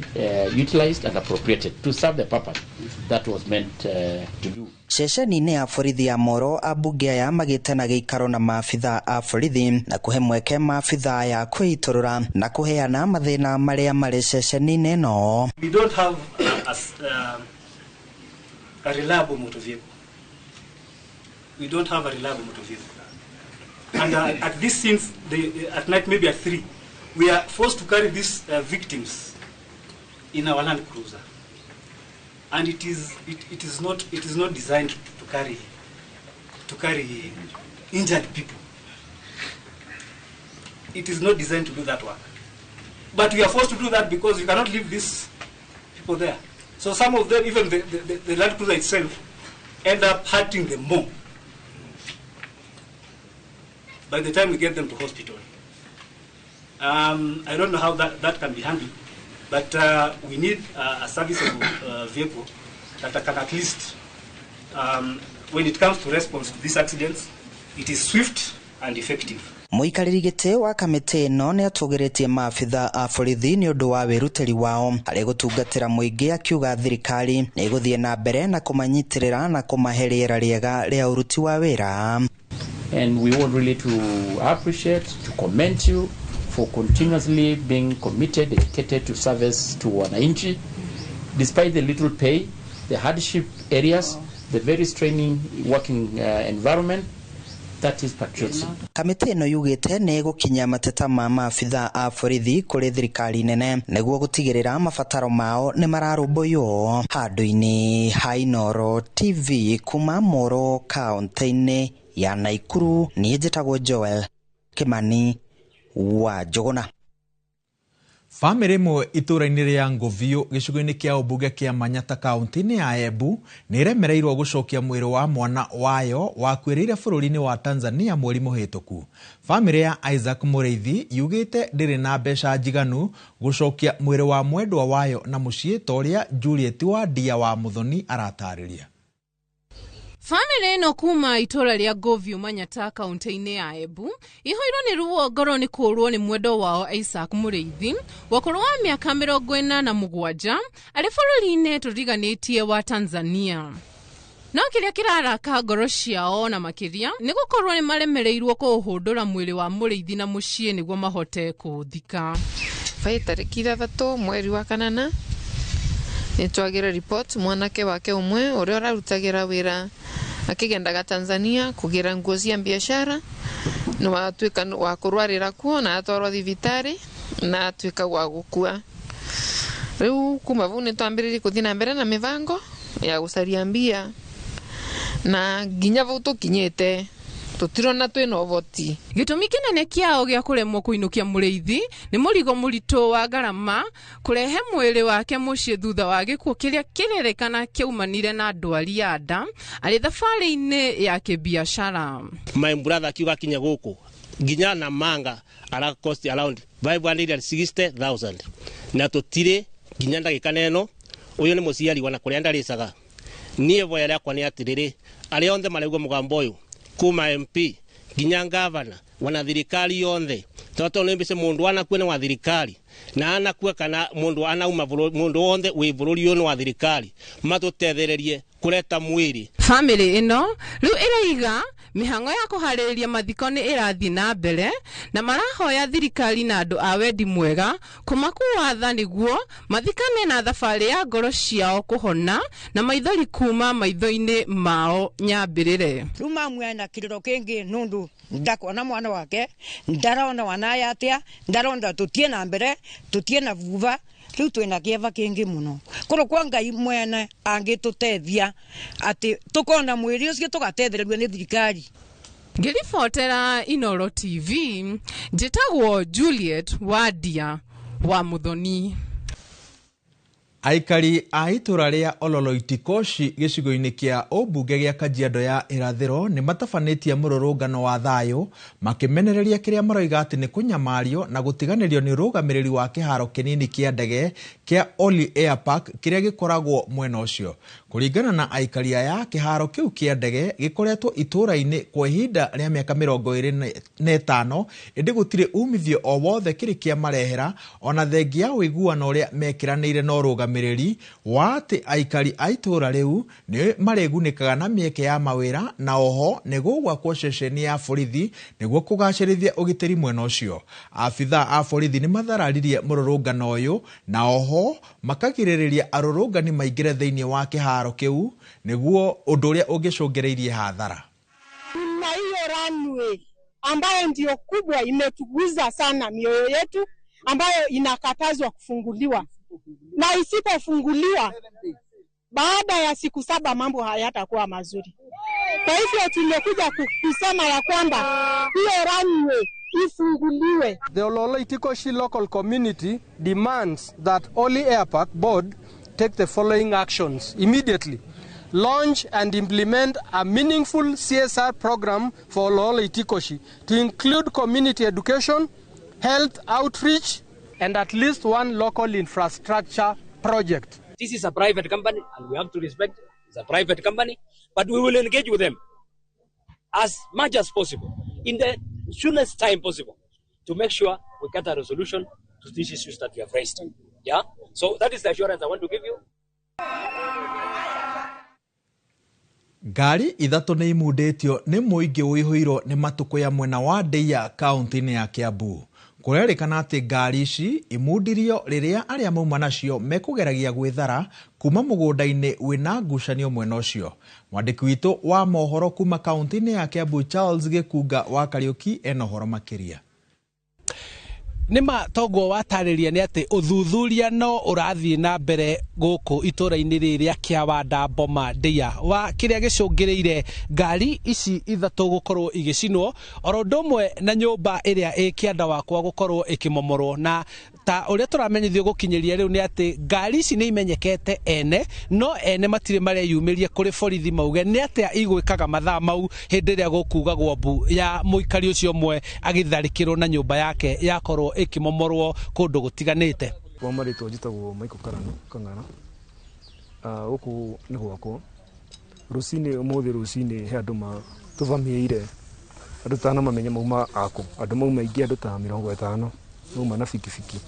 utilized and appropriated to serve the purpose that was meant to do. Ceceni-inĩ ya borithi ya Moro ambunge aya magĩte na gĩikaro na maabitha a borithi na kũhe mweke maabitha aya kwĩitũrũra na kũheana mathĩna marĩa marĩ ceceni-inĩ ĩno. We don't have a reliable motor vehicle. We don't have a reliable motor vehicle. And at this since at night, maybe at 3, we are forced to carry these victims in our Land Cruiser, and it is not designed to carry injured people. It is not designed to do that work, but we are forced to do that because you cannot leave these people there. So some of them, even the Land Cruiser itself, end up hurting them more by the time we get them to hospital. I don't know how that can be handled, but we need a serviceable vehicle that can at least, when it comes to response to these accidents, it is swift and effective. Mũikarĩri gĩtĩ wa kamĩtĩ ĩno nĩ atũgĩrĩtie maabitha a borithi nĩ ũndũ wa wĩrutĩri wao harĩ gũtungatĩra mũingĩ, akiuga thirikari nĩ ĩgũthiĩ na mbere na kũmanyitĩrĩra na kũmahe rĩera rĩega rĩa ũruti wa wĩra. And we want really to appreciate, to commend you for continuously being committed, dedicated to service to wananchi, despite the little pay, the hardship areas, the very straining working environment. That is patriotism. Kamĩtĩ ĩno yugĩte nĩ ĩgũkinyia mateta ma maabitha a borithi kũrĩ thirikari nene nĩguo gũtigĩrĩra mabataro mao nĩ mararũmbũiywo. Handũ-inĩ ha Inooro TV kuma Moro kaũntĩ-inĩ ya Naikuru, niĩ njĩtagwo Joel Kimani wa Njũgũna. Bamĩrĩ ĩmwe itũũra-inĩ rĩa Ngũbiũ gĩcigo-inĩ kĩa ũmbunge kĩa Manyata kaũntĩ-inĩ ya Embu nĩ ĩremereirwo gũcokia mwĩrĩ wa mwana wayo wakuĩrĩire bũrũri-inĩ wa Tanzania mweri mũhĩtũku. Bamĩrĩ ya Isaac Mũrĩithi yugĩte ndĩrĩ na mbeca njiganu gũcokia mwĩrĩ wa mwendwa wayo na mũciĩ ta ũrĩa Juliet Wandia wa Mũthoni aratarĩria. Famĩlĩ ĩno kuma itũũra rĩa Ngũbiũ Manyata kaũntĩ-inĩ ya Embu ihoirwo nĩ ruo ngoro nĩ kũũrwo nĩ mwendwa wao Isaac Mũrĩithi wa ũkũrũ wa mĩaka 47 arĩ bũrũri-inĩ tũriganĩtie wa Tanzania. No kĩrĩa kĩraraka ngoro ciao na makĩria nĩ gũkorwo nĩ maremereirwo kũũhũndũra mwĩrĩ wa Mũrĩithi na mũciĩ nĩguo mahote kũũthika. Bai tarĩki 6 mweri wa 8 nĩtwagĩra report mwanake wake ũmwe ũrĩa ũrarutagĩra wĩra akigendaga Tanzania kugira nguo cia biashara ni watuika wa kurwarira kuo na atwarwo thibitari na atuika wa gukua. Riu kuma vau nitwambiririe kuthii na mbere na mibango ya gucaria mbia na nginya vau tukinyite tutirona twina ũhoti. Gĩtũmi kĩnene kĩao gĩa kũremwo kũinũkia Mũrĩithi nĩ mũrigo mũritũ wa ngarama kũrehe mwĩrĩ wake mũciĩ thutha wa gĩkuũ kĩrĩa kĩrerĩkana kĩaumanire na ndwari ya nda arĩ thabarĩ-inĩ ya kĩbiacara. My brother akiuga akinya gũkũ nginya na manga ara cost around 560,000 na tũtirĩ nginya ndagĩka neno ũyũ nĩ mũciari wana kũrĩa ndarĩcaga. Niĩ voya rĩakwa nĩ atĩrĩrĩ, arĩa othe maraigua mũgambo ũyũ kuma MP nginya gavana wana thirikari yonthe toto nĩ mundu anakue nĩ wa thirikari na anakue kana mundu anauma mundu wonthe wi bururi ũyũ nĩ wa thirikari matutethererie kureta mwiri. Family ĩno rĩu ĩraiga Mĩhang'o ya kũharĩrĩria mathiko nĩ ĩrathiĩ na mbere na marahoya thirikari na andũ a wendi mwega kũmakuua tha nĩguo mathikane na thabarĩ ya ngoro ciao kũhona na maithori kuma maitho-inĩ mao nyambĩrĩre. Rĩu mamu ena kĩrĩro kĩngĩ nũndũ ndakuona mwana wake, ndarona wanaye atĩa, ndarona tũtie na mbere, tũtie na vuva, rĩu twĩna kĩeva kĩngĩ mũno. Kũrũ kwa Ngai mwene angĩtũteithia atĩ tũkona mwĩrĩ ũcio tũgatethererio nĩ thirikari. Ngĩribotera Inooro TV, njĩtagwo Juliet Wadia wa Muthoni. Aikari a itũra rĩa Ololoitikoshi gĩcigo-inĩ kĩa ũmbunge gĩa Kajiado ya irathĩro nĩ matabanĩtie mũrũrũngano wa thayũ makĩmenereria kĩrĩa maroiga atĩ nĩ kũnyamario na gũtiganĩrio nĩ ũrũgamĩrĩri wa kĩharo kĩnini kĩa ndege kĩa Oli Air Park kĩrĩa gĩkoragwo mwena ũcio. Kũringana na aikari aya, kĩharo kĩu kĩa ndege gĩkoretwo itũra-inĩ kwa ihinda rĩa mĩaka 25 ĩndĩ gũtirĩ umithio o wothe kĩrĩ kĩamarehera ona thengia ya ũiguano ũrĩa mekĩranĩire na ũrũgamĩrĩri wa atĩ aikari a itũra rĩu nĩ marĩgunĩkaga na mĩeke ya mawĩra na oho nĩ gũgwakwo ceceni ya borithi nĩguo kũgacĩrithia ũgitĩri mwena ũcio. Abithaa a borithi nĩ mathararirie mũrũrũngano ũyũ na oho makagirĩrĩria arũrũngani maingĩre thĩinĩ wa kĩharo kĩu nĩguo ũndũ ũrĩa ũngĩcũngĩrĩirie hathara. Na hiyo runway ambayo ndio kubwa imetuguza sana mioyo yetu, ambayo inakatazwa kufunguliwa, na isipofunguliwa baada ya siku 7 mambo hayatakuwa mazuri. Kwa hivyo tumekuja kusema ya kwamba hiyo runway ifunguliwe. The Ololoitikoshi local community demands that Oli Air Park board take the following actions immediately. Launch and implement a meaningful CSR program for Ololoitikoshi to include community education, health outreach, and at least one local infrastructure project. This is a private company and we have to respect it. It's a private company, but we will engage with them as much as possible in the soonest time possible to make sure we get a resolution to these issues that we have raised. Yeah? So that is the assurance I want to give you. Ngari ithatũ nĩ imundĩtio nĩ mũingĩ ũihũirwo nĩ matukũ mwena wa Ndeia kaunti-inĩ ya Kiambu. Kũrerĩkana atĩ ngari ici imundirio rĩrĩa arĩa mauma nacio mekũgeragia gwĩthara kuma mũgũnda-inĩ wĩna ngucanio mwena ũcio. Mwandĩki witũ wa mohoro kuma kaunti-inĩ ya Kiambu Charles Gĩkunga wa Kariũki ena ũhoro makĩria. Nĩma toguo watarĩria nĩ atĩ ũthuthuria no ũrathiĩ na mbere gũkũ itũra-inĩ rĩrĩa Kĩawanda Boma Ndeia wa kĩrĩa gĩcũngĩrĩire ngari ici ithatũ gũkorwo igĩcinwo oro ũndũ ũmwe na nyũmba ĩrĩa ĩ kĩanda wakwa gũkorwo ĩkĩmomorwo. Na ta ũrĩa tũramenyithio gũkinyĩria rĩu nĩ atĩ ngari ici nĩ imenyekete ene, no ene matirĩ mareyumĩria kũrĩ borithi mauge nĩ atĩa igwĩkaga mathaa mau hĩndĩ ĩrĩa gũkugagwo mbu ya mũikari ũcio ũmwe agĩtharĩkĩrwo na nyũmba yake yakorwo ĩkĩmomorwo kũndũ gũtiganĩte. Kwa marĩtwa njĩtagwo Michael Karano Kang'ara. Gũkũ nĩ gwakwa. Rũcinĩ ũmũthĩ rũcinĩ he andũ matũvamĩire andũ tanamamenya mauma akũ, andũ mauma aingĩ, andũ ta 50 mauma na bikibiki.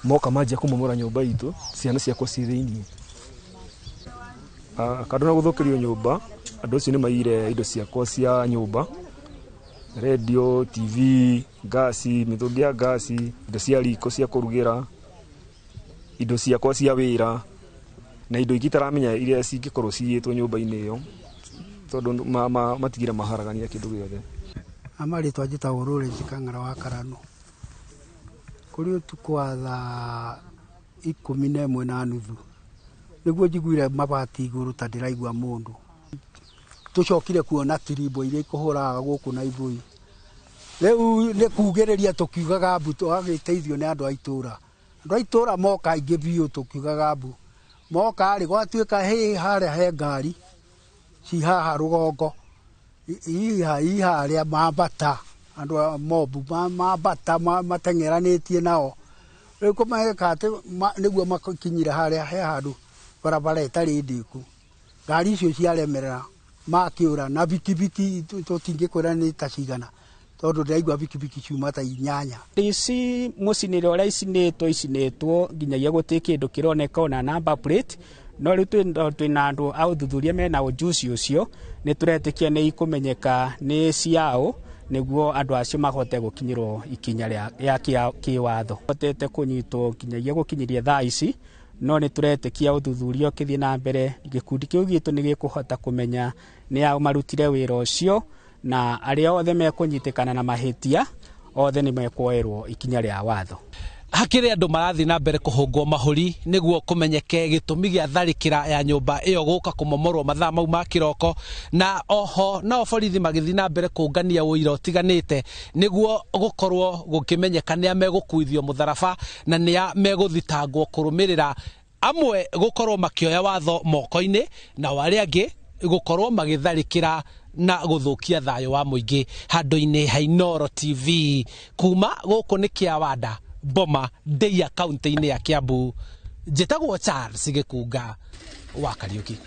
Moka manjia kũmomora nyũmba itũ, ciana ciakwa ciĩ thĩiniĩ. Kando na gũthũkĩrio nyũmba, andũ acio nĩ maiyire indo ciakwa cia nyũmba, radio, TV, ngasi, mĩtũngi ya ngasi, indo cia riko cia kũrugĩra, indo ciakwa cia wĩra, na indo ingĩ itaramenya iria cingĩkorwo ciyĩtwo nyũmba-inĩ ĩyo, tondũ matigire maharagania kĩndũ gĩothe. Amarĩtwa njĩtagwo Lawrence Kang'ara wa Karano. Kũrĩ ũtukũ wa thaa 11:30 nĩguo njiguire mabati igũrũ ta ndĩraigua mũndũ. Tũcokire kuona tirimbo iria ikũhũraga gũkũ na ibũi. Rĩu nĩ kugĩrĩria tũkiugaga mbu, tũgagĩteithio nĩ andũ a itũra. Andũ a itũra moka aingĩ biũ tũkiugaga mbu. Moka rĩ gwatuĩka hĩ harĩa he ngari ci haha rũgongo, iha harĩa mambata, andũ a mobu mambata mateng'eranĩtie nao. Rĩu kũmeka atĩ nĩguo makinyire harĩa he handũ barabara ĩtarĩ ndĩku. Ngari icio ciaremerera makĩũra na bikibiki tũtingĩkwĩra nĩ ta cigana, tondũ ndĩraigua bikibiki ciuma ta 8. Ici mũcinĩre ũrĩa icinĩtwo nginyagia gũtirĩ kĩndũ kĩroneka ona number plate, No rĩu twĩna andũ a ũthuthuria mena ũjuzi ũcio, nĩ tũretĩkia nĩ ikũmenyeka nĩ ciao nĩguo andũ acio mahote gũkinyĩrwo ikinya rĩa kĩwatho. Hotete kũnyitwo nginyagia gũkinyĩria thaa ici, no nĩ tũretĩkia ũthuthuria ũkĩthiĩ na mbere gĩkundi kĩu gitũ nĩ gĩkũhota kũmenya nĩ ao marutire wĩra ũcio, na arĩa othe mekũnyitĩkana na mahĩtia othe nĩ mekuoerwo ikinya rĩa watho. Hakĩrĩ andũ marathiĩ na mbere kũhũngwo mahũri nĩguo kũmenyeke gĩtũmi gĩa tharĩkĩra ya nyũmba ĩyo gũka kũmomorwo mathaa mau ma kĩroko, na oho nao borithi magĩthiĩ na mbere kũngania ũira ũtiganĩte nĩguo gũkorwo gũkĩmenyeka nĩa megũkuithio mũtharaba na nĩa megũthitangwo kũrũmĩrĩra amwe gũkorwo makĩoya watho moko-inĩ na arĩa angĩ gũkorwo magĩtharĩkĩra na gũthũkia thayũ wa mũingĩ. Handũ-inĩ ha Inooro TV kuma gũkũ nĩ Kĩawanda Boma Ndeia kaunti-inĩ ya Kiambu, njĩtagwo Charles Gĩkunga wa Kariuki.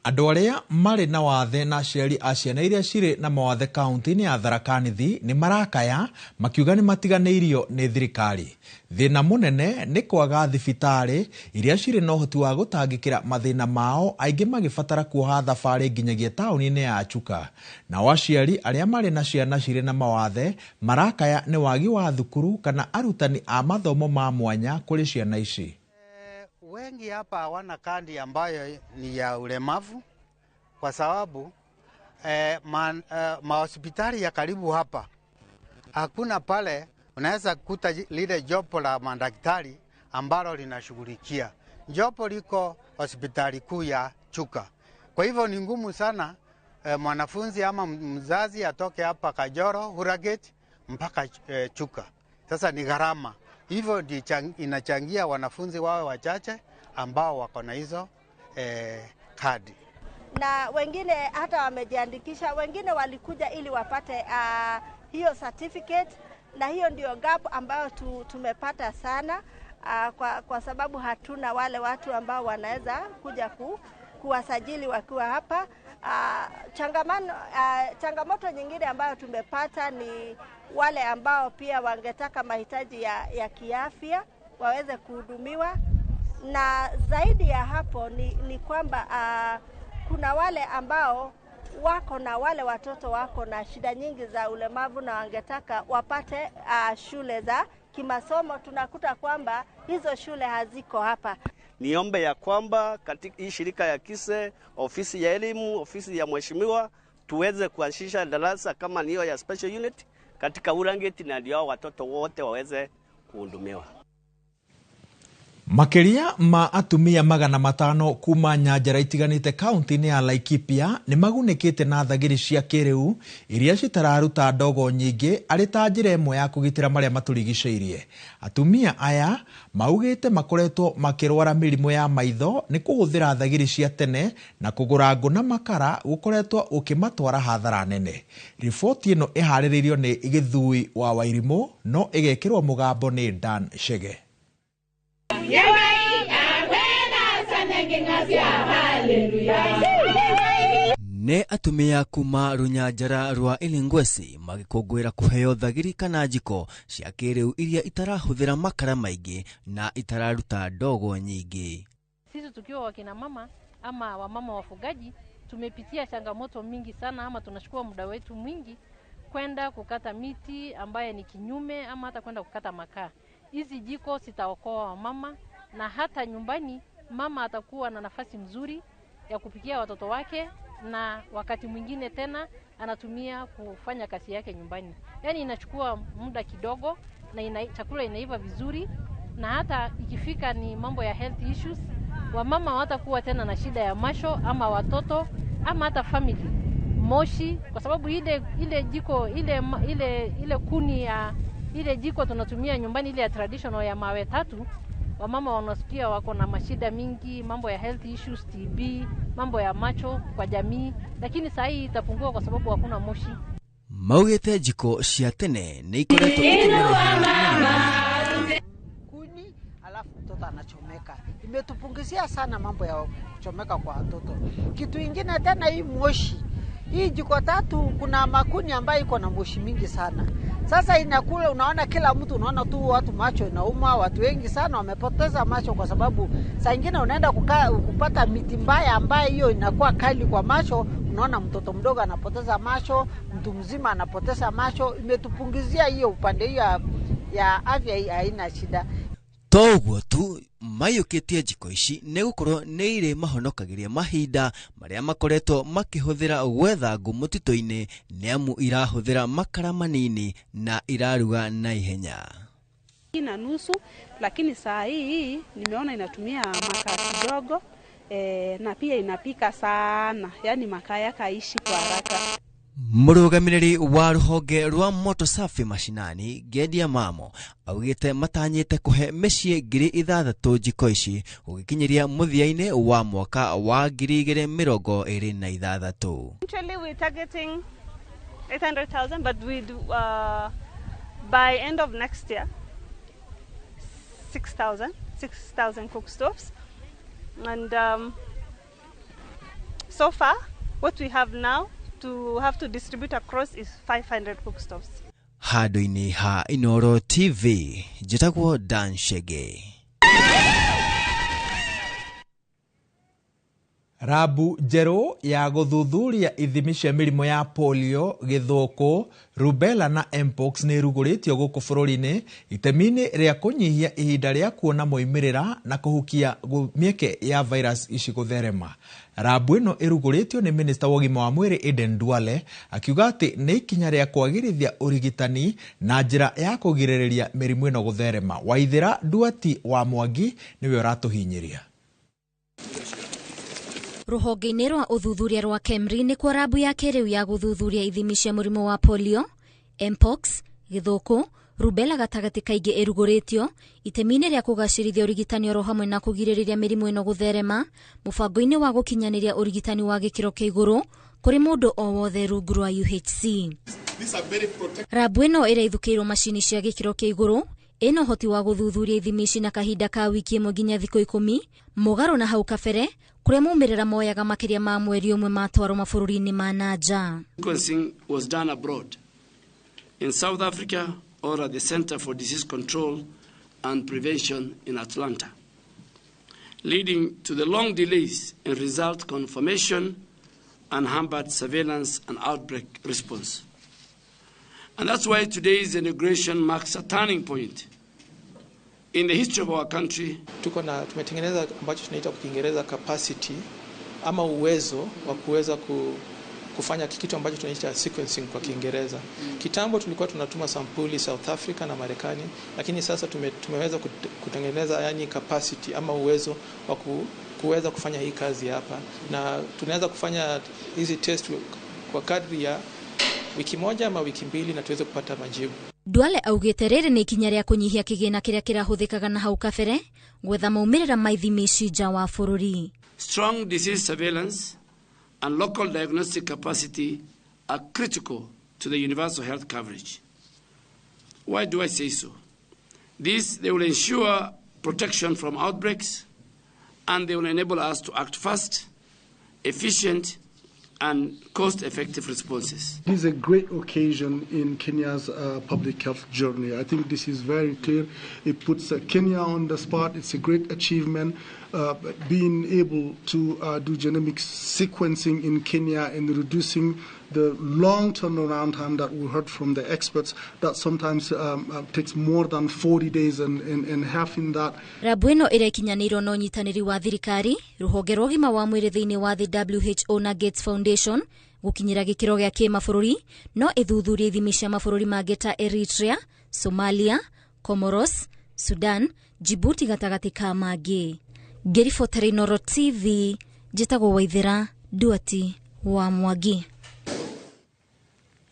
Andũ arĩa marĩ na wathe na aciari a ciana iria cirĩ na mawathe kaunti-inĩ ya Tharaka Nithi nĩ marakaya makiuga nĩ matiganĩirio nĩ thirikari. Thĩna mũnene nĩ kwaga thibitarĩ iria cirĩ na ũhoti wa gũtangĩkĩra mathĩna mao, aingĩ magĩbatara kuoha thabarĩ nginyagia taũni-inĩ ya Chuka. Nao aciari arĩa marĩ na ciana cirĩ na mawathe marakaya nĩ wagi wa thukuru kana arutani a mathomo ma mwanya kũrĩ ciana ici. Wengi hapa hawana kadi ambayo ni ya ulemavu kwa sababu mahospitali ya karibu hapa hakuna pale unaweza kukuta lile jopo la madaktari ambalo linashughulikia. Jopo liko hospitali kuu ya Chuka. Kwa hivyo ni ngumu sana mwanafunzi ama mzazi atoke hapa Kajoro, Huragate mpaka Chuka. Sasa ni gharama. Hivyo inachangia wanafunzi wawe wachache ambao wako na hizo kadi. Na wengine hata wamejiandikisha, wengine walikuja ili wapate hiyo certificate, na hiyo ndio gap ambayo tumepata sana kwa sababu hatuna wale watu ambao wanaweza kuja kuwasajili wakiwa hapa. Changamoto nyingine ambayo tumepata ni wale ambao pia wangetaka mahitaji ya kiafya waweze kuhudumiwa, na zaidi ya hapo ni kwamba kuna wale ambao wako na wale watoto wako na shida nyingi za ulemavu na wangetaka wapate shule za kimasomo. Tunakuta kwamba hizo shule haziko hapa. Niombe ya kwamba katika hii shirika ya KISE, ofisi ya elimu, ofisi ya mheshimiwa, tuweze kuanzisha darasa kama niyo ya special unit katika Urangeti na ndio watoto wote waweze kuhudumiwa. Makiria ma atumia 500 kuma nyanjara itiganite kaunti-inĩ ya Laikipia nĩ magunĩkĩte na thagiri cia kĩrĩu iria citararuta ndogo nyingĩ arĩ ta njĩra ĩmwe ya kũgitĩra marĩa matũrigicĩirie. Atumia aya maugĩte makoretwo makĩrwara mĩrimũ ya maitho nĩ kũhũthĩra thagiri cia tene na kũgũra ngũ na makara gũkoretwo ũkĩmatwara hathara nene. Riboti ĩno ĩharĩrĩirio nĩ Gĩthui wa Wairimũ no ĩgekĩrwo mũgambo nĩ Dan Chege. Nĩ atumia kuma rũnyanjara rwa Ilingwesi magĩkũngũĩra kũheo thagiri kana njiko cia kĩrĩu iria itarahũthĩra makara maingĩ na itararuta ndogo nyingĩ. Sisi tukiwa wakina mama ama wamama wafugaji tumepitia changamoto mingi sana, ama tunachukua muda wetu mwingi kwenda kukata miti ambaye ni kinyume ama hata kwenda kukata makaa. Hizi jiko zitaokoa wamama, na hata nyumbani mama atakuwa na nafasi mzuri ya kupikia watoto wake, na wakati mwingine tena anatumia kufanya kazi yake nyumbani. Yani inachukua muda kidogo na chakula inaiva vizuri, na hata ikifika ni mambo ya health issues, wamama hawatakuwa tena na shida ya macho ama watoto ama hata family moshi, kwa sababu ile jiko ile kuni ya ile jiko tunatumia nyumbani ile ya traditional ya mawe tatu, wamama wanasikia wako na mashida mingi, mambo ya health issues, TB, mambo ya macho kwa jamii, lakini saa hii itapungua kwa sababu hakuna moshi. Maugĩte jiko cia tene nĩ ikoretwo ikĩmarehe kuni, alafu mtoto anachomeka. Imetupunguzia sana mambo ya kuchomeka kwa watoto. Kitu ingine tena, hii moshi Hii jiko tatu kuna makuni ambayo iko na moshi mingi sana. Sasa inakula, unaona kila mtu, unaona tu watu macho inauma, watu wengi sana wamepoteza macho kwa sababu saa ingine unaenda kupata miti mbaya ambayo hiyo inakuwa kali kwa macho. Unaona mtoto mdogo anapoteza macho, mtu mzima anapoteza macho. Imetupunguzia hiyo upande hiyo ya afya, haina shida. To ũguo tu maiyũkĩtie njiko ici nĩ gũkorwo nĩ irĩ mahonokagĩria mahinda marĩa makoretwo makĩhũthĩra gwetha ngũ mũtitũ-inĩ nĩ amu irahũthĩra makara manini na iraruga na ihenya. Na nusu, lakini saa hii nimeona inatumia makaa kidogo, na pia inapika sana, yani makaa yakaishi kwa haraka. Mũrũgamĩrĩri wa rũhonge rwa Moto Safi Mashinani Gedia Mamo augĩte matanyĩte kũhe mĩciĩ 6,000 njiko ici gũgĩkinyĩria mũthia-inĩ wa mwaka wa 2026. Actually we're targeting 800,000, but we do, by end of next year 6,000 cook stoves, and so far what we have now to have to distribute across is 500 cook stoves. Handũ-inĩ ha Inooro TV, njĩtagwo Dan Shege. Rabu njerũ ya gũthuthuria ithimi cia mĩrimũ ya polio, gĩthũkũ, rubella na mpox nĩ ĩrugũrĩtio gũkũ bũrũri-inĩ itemi-inĩ rĩa kũnyihia ihinda rĩa kuona moimĩrĩra na kũhukia mĩeke ya virus ici gũtherema. Rabu ĩno ĩrugũrĩtio nĩ minista wa ũgima wa mwĩrĩ Aden Duale akiuga atĩ nĩ ikinya rĩa kwagĩrithia ũrigitani na njĩra ya kũgirĩrĩria mĩrimũ ĩno gũtherema. Waithĩra Nduati wa Mwangi nĩwe ũratũhinyĩria. Rũhonge-inĩ rwa ũthuthuria rwa KEMRI nĩkuo rabu ya kĩrĩu ya gũthuthuria ithimi cia mũrimũ wa polio, mpox, gĩthũkũ, rubella gatagatĩ kaingĩ ĩrugũrĩtio itemi-inĩ rĩa kũgacĩrithia ũrigitani oro hamwe na kũgirĩrĩria mĩrimũ ĩno gũtherema mũbango-inĩ wa gũkinyanĩria ũrigitani wa gĩkĩro kĩa igũrũ kũrĩ mũndũ o wothe rungu rwa UHC. Rabu ĩno ĩrĩa macini cia gĩkĩro kĩa igũrũ ĩna ũhoti wa gũthuthuria ithimi ici na kahinda ka wiki ĩmwe nginya thikũ 10 mũgarũ na hau kabere kũrĩa maumĩrĩra moyaga makĩria ma mweri ũmwe matwarwo mabũrũri-inĩ ma na nja. Sequencing was done abroad in South Africa or at the Center for Disease Control and Prevention in Atlanta, leading to the long delays in result confirmation and hampered surveillance and outbreak response. And that's why today's inauguration marks a turning point in the history of our country. Tuko na tumetengeneza ambacho tunaita kwa Kiingereza capacity ama uwezo wa kuweza kufanya kitu ambacho tunaita sequencing kwa Kiingereza. Kitambo tulikuwa tunatuma sampuli South Africa na Marekani, lakini sasa tumeweza kutengeneza yani capacity ama uwezo wa kuweza kufanya hii kazi hapa, na tunaweza kufanya hizi test kwa kadri ya wiki moja ama wiki mbili na tuweze kupata majibu. Duale augĩte rĩrĩ nĩ ikinya rĩa kũnyihia kĩgĩna kĩrĩa kĩrahũthĩkaga na hau kabere gwetha maumĩrĩra ma ithimi ici nja wa bũrũri. Strong disease surveillance and local diagnostic capacity are critical to the universal health coverage. Why do I say so? This, they will ensure protection from outbreaks, and they will enable us to act fast, efficient, and cost-effective responses. This is a great occasion in Kenya's public health journey. I think this is very clear. It puts Kenya on the spot. It's a great achievement. Being able to do genomic sequencing in Kenya and reducing the long turnaround time that we heard from the experts that sometimes takes more than 40 days and half in that. Rabu ĩno ĩrekinyanĩirwo na ũnyitanĩri wa thirikari, rũhonge rwa ũgima wa mwĩrĩ thĩinĩ wa thĩ WHO na Gates Foundation gũkinyĩra gĩkĩro gĩa kĩmabũrũri no ĩthuthurie ithimi cia mabũrũri mangĩ ta Eritrea, Somalia, Comoros, Sudan, Djibouti gatagatĩ ka mangĩ. Ngĩribotera Inooro TV, njĩtagwo Waithera Nduati wa Mwangi.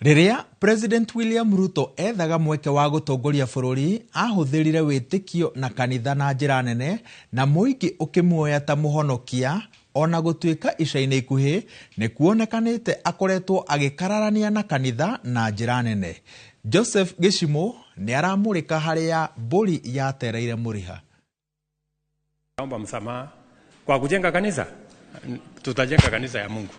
Rĩrĩa President William Ruto ethaga mweke wa gũtongoria bũrũri, ahũthĩrire wĩtĩkio na kanitha na njĩra nene na mũingĩ ũkĩmuoya ta mũhonokia, ona gũtuĩka ica-inĩ ikuhĩ nĩ kuonekanĩte akoretwo agĩkararania na kanitha na njĩra nene. Joseph Gĩcimũ nĩ aramũrĩka harĩa mbũri yatereire mũriha. Naomba msamaha kwa kujenga kanisa, tutajenga kanisa ya Mungu.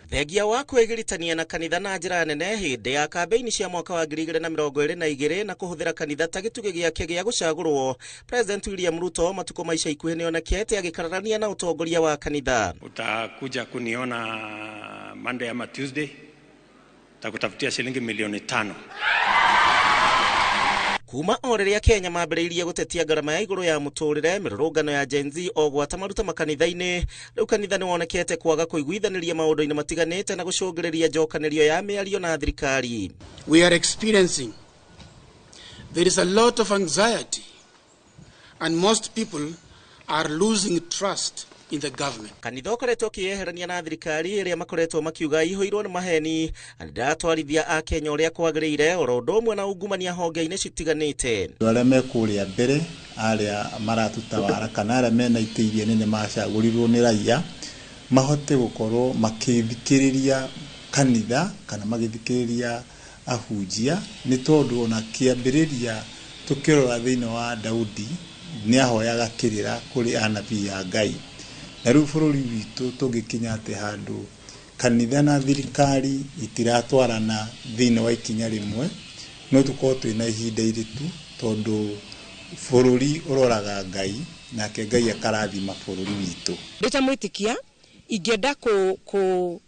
Thengia wa kwĩgiritania na kanitha na njĩra nene hĩndĩ ya kambeini cia mwaka wa 2022 na kũhũthĩra kanitha ta gĩtugĩ gĩake gĩa gũcagũrwo, President William Ruto matukũ ma ica ikuhĩ nĩonekete agĩkararania na ũtongoria wa kanitha. Utakuja kuniona Monday ama Tuesday, takutafutia shilingi milioni 5. Kuma o rĩrĩa Kenya mambĩrĩirie gũtetia ngarama ya igũrũ ya mũtũrĩre, mĩrũrũngano ya Gen Z o gwata maruta makanitha-inĩ, rĩu kanitha nĩwonekete kwaga kũiguithanĩria maũndũ-inĩ matiganĩte na gũcũngĩrĩria njokanĩrio ya mĩario na thirikari. We are experiencing there is a lot of anxiety and most people are losing trust in the government. Kanitha ũkoretwo ũkĩyeherania na thirikari ĩrĩa makoretwo makiuga ihũirwo nĩ maheni na ndĩratwarithia a Kenya ũrĩa kwagĩrĩire, oro ũndũ ũmwe na ungumania honge-inĩ citiganĩte. Andũ arĩa me kũrĩa mbere, arĩa maratũtawara kana arĩa mena itĩ iria nene macagũrirwo nĩ raia, mahote gũkorwo makĩthikĩrĩria kanitha kana magĩthikĩrĩria ahunjia, nĩ tondũ ona kĩambĩrĩria tũkĩrora thĩinĩ wa Daudi nĩ ahoyaga kĩrĩra kũrĩ anabii a Ngai. Na rĩu bũrũri witũ tũngĩkinya atĩ handũ kanitha na thirikari itiratwarana thĩinĩ wa ikinya rĩmwe, no tũkorwo twĩna ihinda iritũ, tondũ bũrũri ũroraga Ngai nake Ngai akarathima bũrũri witũ. Ndĩ ta mwĩtĩkia ingĩenda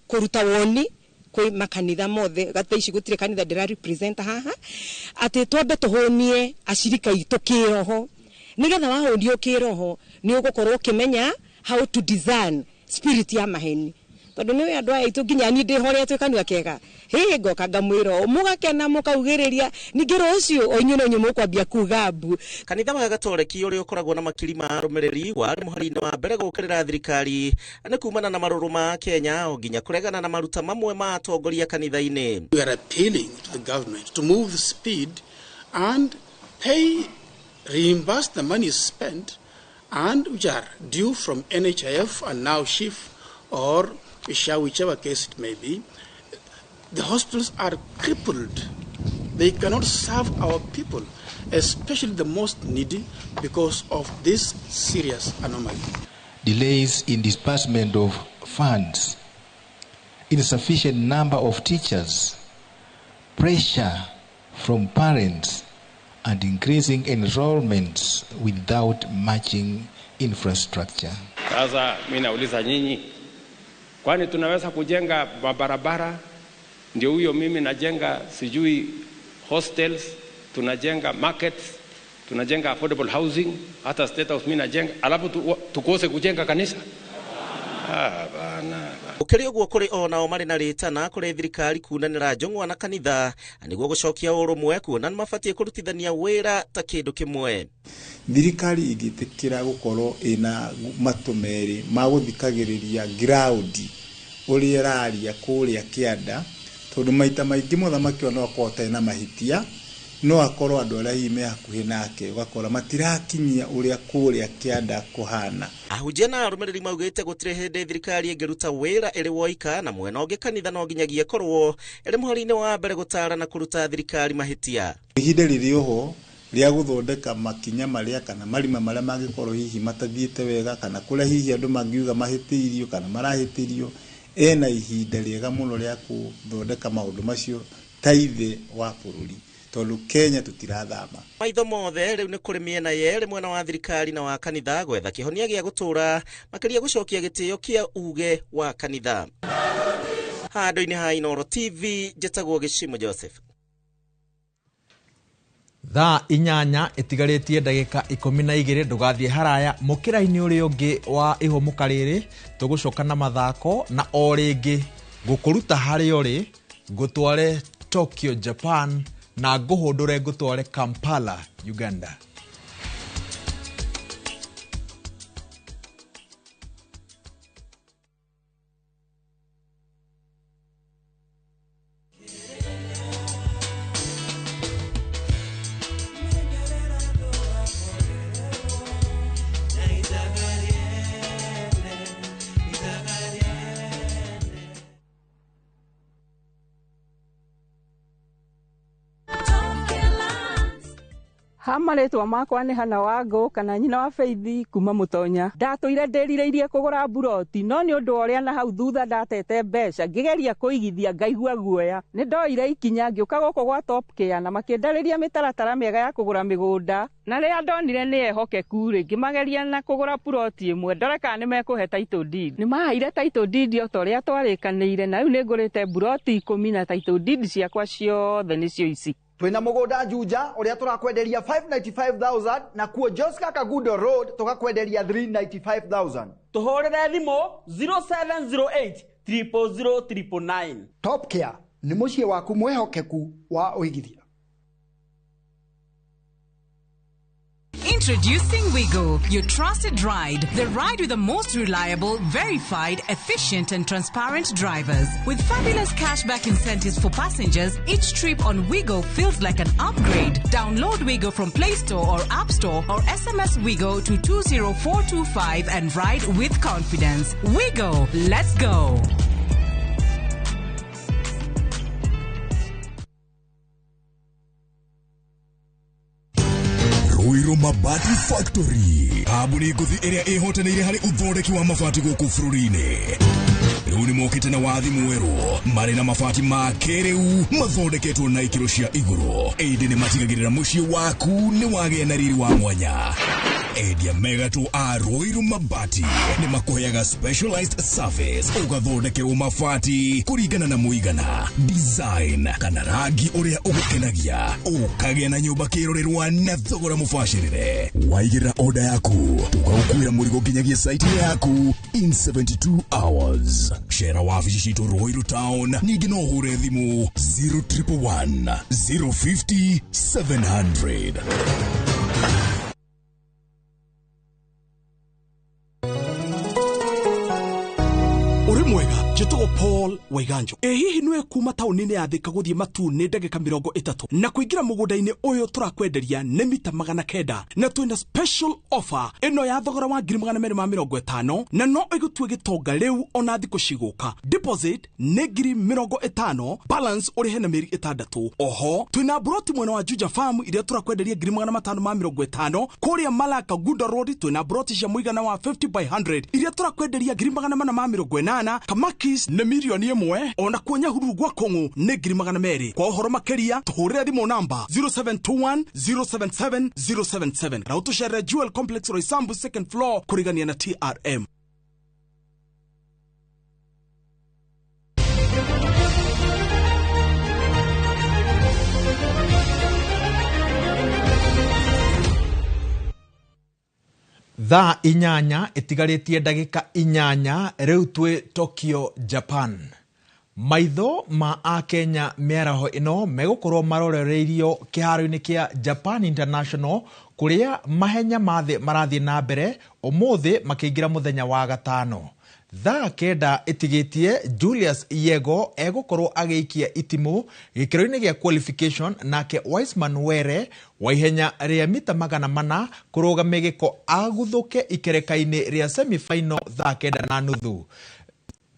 kũruta woni kwĩ makanitha mothe, gata ici gũtirĩ kanitha ndĩra represent haha, atĩ twambe tũhũnie acirika aitũ kĩroho, nĩgetha wahũnio kĩroho nĩ ũgũkorwo ũkĩmenya how to discern spirit ya maheni, tondu niwe andu aya itu nginya ni ndihoretwe kanua kega hi ngoka ngamwira mugakena mukaugiriria ningi rucio o inyuĩ no inyuĩ mukwambia kuga mbu. Kanitha wa Gatoreki ũrĩa ũkoragwo na makiri ma arũmĩrĩri warĩ mũhari-inĩ wa mbere gũũkĩrĩra thirikari nĩ kumana na marũrũ ma Kenya o nginya kũregana na maruta mamwe ma atongoria kanitha-inĩ. We are appealing to the government to move speed and pay, reimburse the money spent and which are due from NHIF and now SHIF or SHA, whichever case it may be. The hospitals are crippled. They cannot serve our people, especially the most needy, because of this serious anomaly. Delays in disbursement of funds, insufficient number of teachers, pressure from parents, and increasing enrollments without matching infrastructure. Sasa mimi nauliza nyinyi, kwani tunaweza kujenga mabarabara? Ndio huyo mimi najenga sijui hostels, tunajenga markets, tunajenga affordable housing, hata state house mimi najenga, alafu tukose kujenga kanisa? Ah, bana. Ũkĩrĩ ũguo kũrĩ onao marĩ na rĩtana kũrĩ thirikari kunanĩra njũng'wa na kanitha nĩguo gũcokia ũrũmwe, kuona nĩmabatiĩ kũrutithania wĩra ta kĩndũ kĩmwe. Thirikari ĩngĩtĩkĩra gũkorwo ĩna matũ merĩ ma gũthikagĩrĩria ground ũrĩa ĩraria kũrĩa kĩanda, tondũ maita maingĩ mũthamaki no akorwo atarĩ na mahĩtia, no akorwo andũ arĩa hihi me hakuhĩ nake ũgakora matirakinyia ũrĩa kũrĩa kĩanda kũhana. Ahunjia na arũmĩrĩri maugĩte gũtirĩ hĩndĩ thirikari ĩngĩruta wĩra ĩrĩ woika, na mwena ũngĩ kanitha no nginyagia ĩkorwo ĩrĩ mũhari-inĩ wa mbere gũtara na kũruta thirikari mahĩtia. Ihinda rĩrĩ oho rĩa gũthondeka makinya marĩa kana marima marĩa mangĩkorwo hihi matathiĩte wega, kana kũrĩa hihi andũ mangiuga mahĩtĩirio kana marahĩtĩrio, ena ihinda rĩega mũno rĩa gũthondeka maũndũ macio ta ithe wa bũrũri, tondũ Kenya tũtirathama. Maitho mothe rĩu nĩ kũrĩ mĩena yerĩ, mwena wa thirikari na wa kanitha, gwetha kĩhonia gĩa gũtũra makĩria gũcokia gĩtĩo kĩa uge wa kanitha. Handũ-inĩ ha Inooro TV, njĩtagwo Gĩcimo Joseph. Thaa 8 ĩtigarĩtie ndagĩka 12, ndũgathiĩ haraya. Mũkĩra-inĩ ũrĩa ũngĩ wa ihũmũka rĩrĩ tũgũcoka na mathako na o rĩngĩ ngũkũruta harĩa ũrĩ ngũtware Tokyo, Japan, na ngũhũndũre ngũtware Kampala, Uganda. Ha marĩtwa makwa nĩ Hana Wangũ kana nyina wa Faith kuma Mũtonya. Ndatũire ndĩrirĩirie kũgũra mburoti no nĩ ũndũ wa ũrĩa na hau thutha ndatete mbeca ngĩgeria kũigithia ngaigua guoya. Nĩ ndoire ikinya ngĩũka gũkũ gwa Top Care na makĩndarĩria mĩtaratara mĩega ya kũgũra mĩgũnda na rĩrĩa ndonire nĩ ehokeku rĩ ngĩmageria na kũgũra puroti ĩmwe ndore kana nĩ mekũhe title deed. Nĩ maheire title deed o ta ũrĩa twarĩkanĩire na rĩu nĩ ngũrĩte mburoti 10 na title deed ciakwa ciothe nĩcio ici. Twina mugunda Juja uria turakwenderia 595,000 na kuo Joska Kagudo Road tukakwenderia 395,000. Tuhurire thimu 0708 000 999. Top Care ni muciĩ waku mwihokeku wa uigithia. Introducing Wigo, your trusted ride. The ride with the most reliable, verified, efficient and transparent drivers. With fabulous cashback incentives for passengers, each trip on Wigo feels like an upgrade. Download Wigo from Play Store or App Store or SMS Wigo to 20425 and ride with confidence. Wigo, let's go. Ruiru Mabati Factory kambuni ngũthi ĩrĩa ĩhotanĩire harĩ ũthondeki wa mabati gũkũ bũrũri-inĩ. Rĩu nĩ mokĩte na wathi mwerũ marĩ na mabati ma kĩrĩu mathondeketwo na ikĩro cia igũrũ. Ĩndĩ nĩ matigagĩrĩra mũciĩ waku nĩ wagĩa na riri wa mwanya. Endia megatũ a Ruiru Mabati nĩ makũheaga specialized service ũgathondekerwo mabati kũringana na mũigana, design kana rangi ũrĩa ũgũkenagia, ũkagĩa na nyũmba kĩrorerwa na thogora mũbacĩrĩre. Waigĩrĩra order yaku tũgagũkuĩra mũrigo nginyagia site yaku in 72 hours. Cera wabici citũ Ruiru Town, ningĩ no ũhũre thimũ 0111 050 700. Uri mwega njĩtagwo Paul Waiganjo. Ĩ hihi nĩwe kuma taũni-inĩ ya Thika gũthiĩ Matuu nĩ ndagĩka 30 na kũingĩra mũgũnda-inĩ ũyũ tũrakwenderia nĩ mita 900 na twĩna special offer ĩno ya thogora wa 250,000 na no ĩgũtue gĩtonga rĩu ona thikũ cigũka. Deposit nĩ 50,000, balance ũrĩhe na mĩeri 6. Oho twĩna mburoti mwena wa Juja Farm iria tũrakwenderia 550,000. Kũrĩa Malaka Gunda Road twĩna mburoti cia mũigana wa 50 by 100 iria tũrakwenderia 480,000. Kamakis nĩ 1,000,000 ona kuo Nyahururu gwa Kong'u nĩ 200,000. Kwa ũhoro makĩria tũhũrĩre thimũ namba 0721 077 077 na ũtũcerere Jewel Complex Roysambu second floor kũrigania na TRM. Thaa 8 ĩtigarĩtie ndagĩka 8 rĩu twĩ Tokyo, Japan. Maitho ma akenya mĩaraho ĩno megũkorwo marorereirio kĩharo-inĩ kĩa Japan International kũrĩa mahenya ma thĩ marathiĩ na mbere ũmũthĩ makĩingĩra mũthenya wa gatano. Thaa 9 ĩtigĩtie Julius Yego egũkorwo agĩikia itimũ gĩkĩro-inĩ gĩa qualification, nake Wiseman Were wa ihenya rĩa mita 400 kũrũga mĩgĩko aguthũke ikereka-inĩ rĩa semi-final thaa 9:30.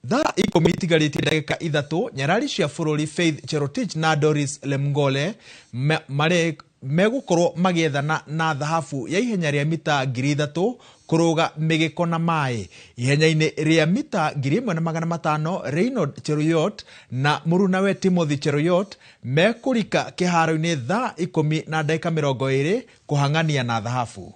Thaa 10 itigarĩtie ndagĩka 3 nyarari cia bũrũri Faith Cherotich na Doris Lemngole megũkorwo magĩethana na thahabu ya ihenya rĩa mita 3,000 kũrũga mĩgĩko na maĩ. Ihenya-inĩ rĩa mita 1,500 Reynold Cheruiyot na mũrunawe Timothy Cheruiyot mekũrika kĩharo-inĩ thaa 10:20 kũhang'ania na thahabu.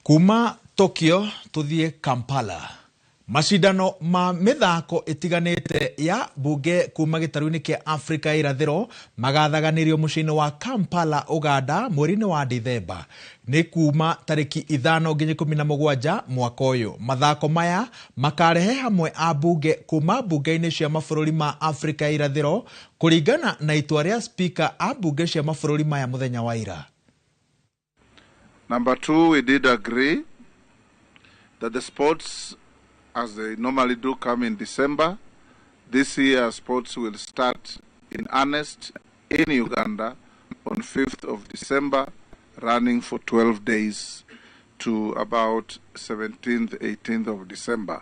Kuma Tokyo tuthie Kampala. Macindano ma mĩthako ĩtiganĩte ya bunge kuma gĩtarũ-inĩ kĩa Afrika ya irathĩro magathaganĩrio mũciĩ-inĩ wa Kampala, Uganda mweri-inĩ wa Dithemba. Nĩ kuma tarĩki 5 nginya 17 mwaka ũyũ. Mathako maya makarehe hamwe ambunge kuma mbunge-inĩ cia mabũrũri ma Afrika ya irathĩro kũringana na itua rĩa speaker a mbunge cia mabũrũri maya mũthenya wa ira. Number two, we did agree that the sports, as they normally do, come in December. This year, sports will start in earnest in Uganda on 5th of December, running for 12 days to about 17th, 18th of December.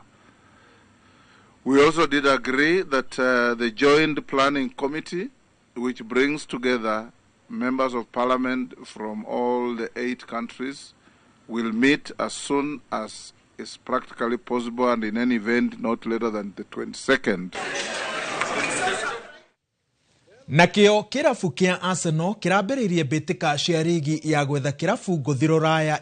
We also did agree that the Joint Planning Committee, which brings together members of parliament from all the 8 countries, will meet as soon as is practically possible, and in any event not later than the 22nd. Nakĩo kĩrabu kĩa Arsenal kĩrambĩrĩirie mbĩtĩka cia rigi ya gwetha kĩrabu ngũthi rũraya.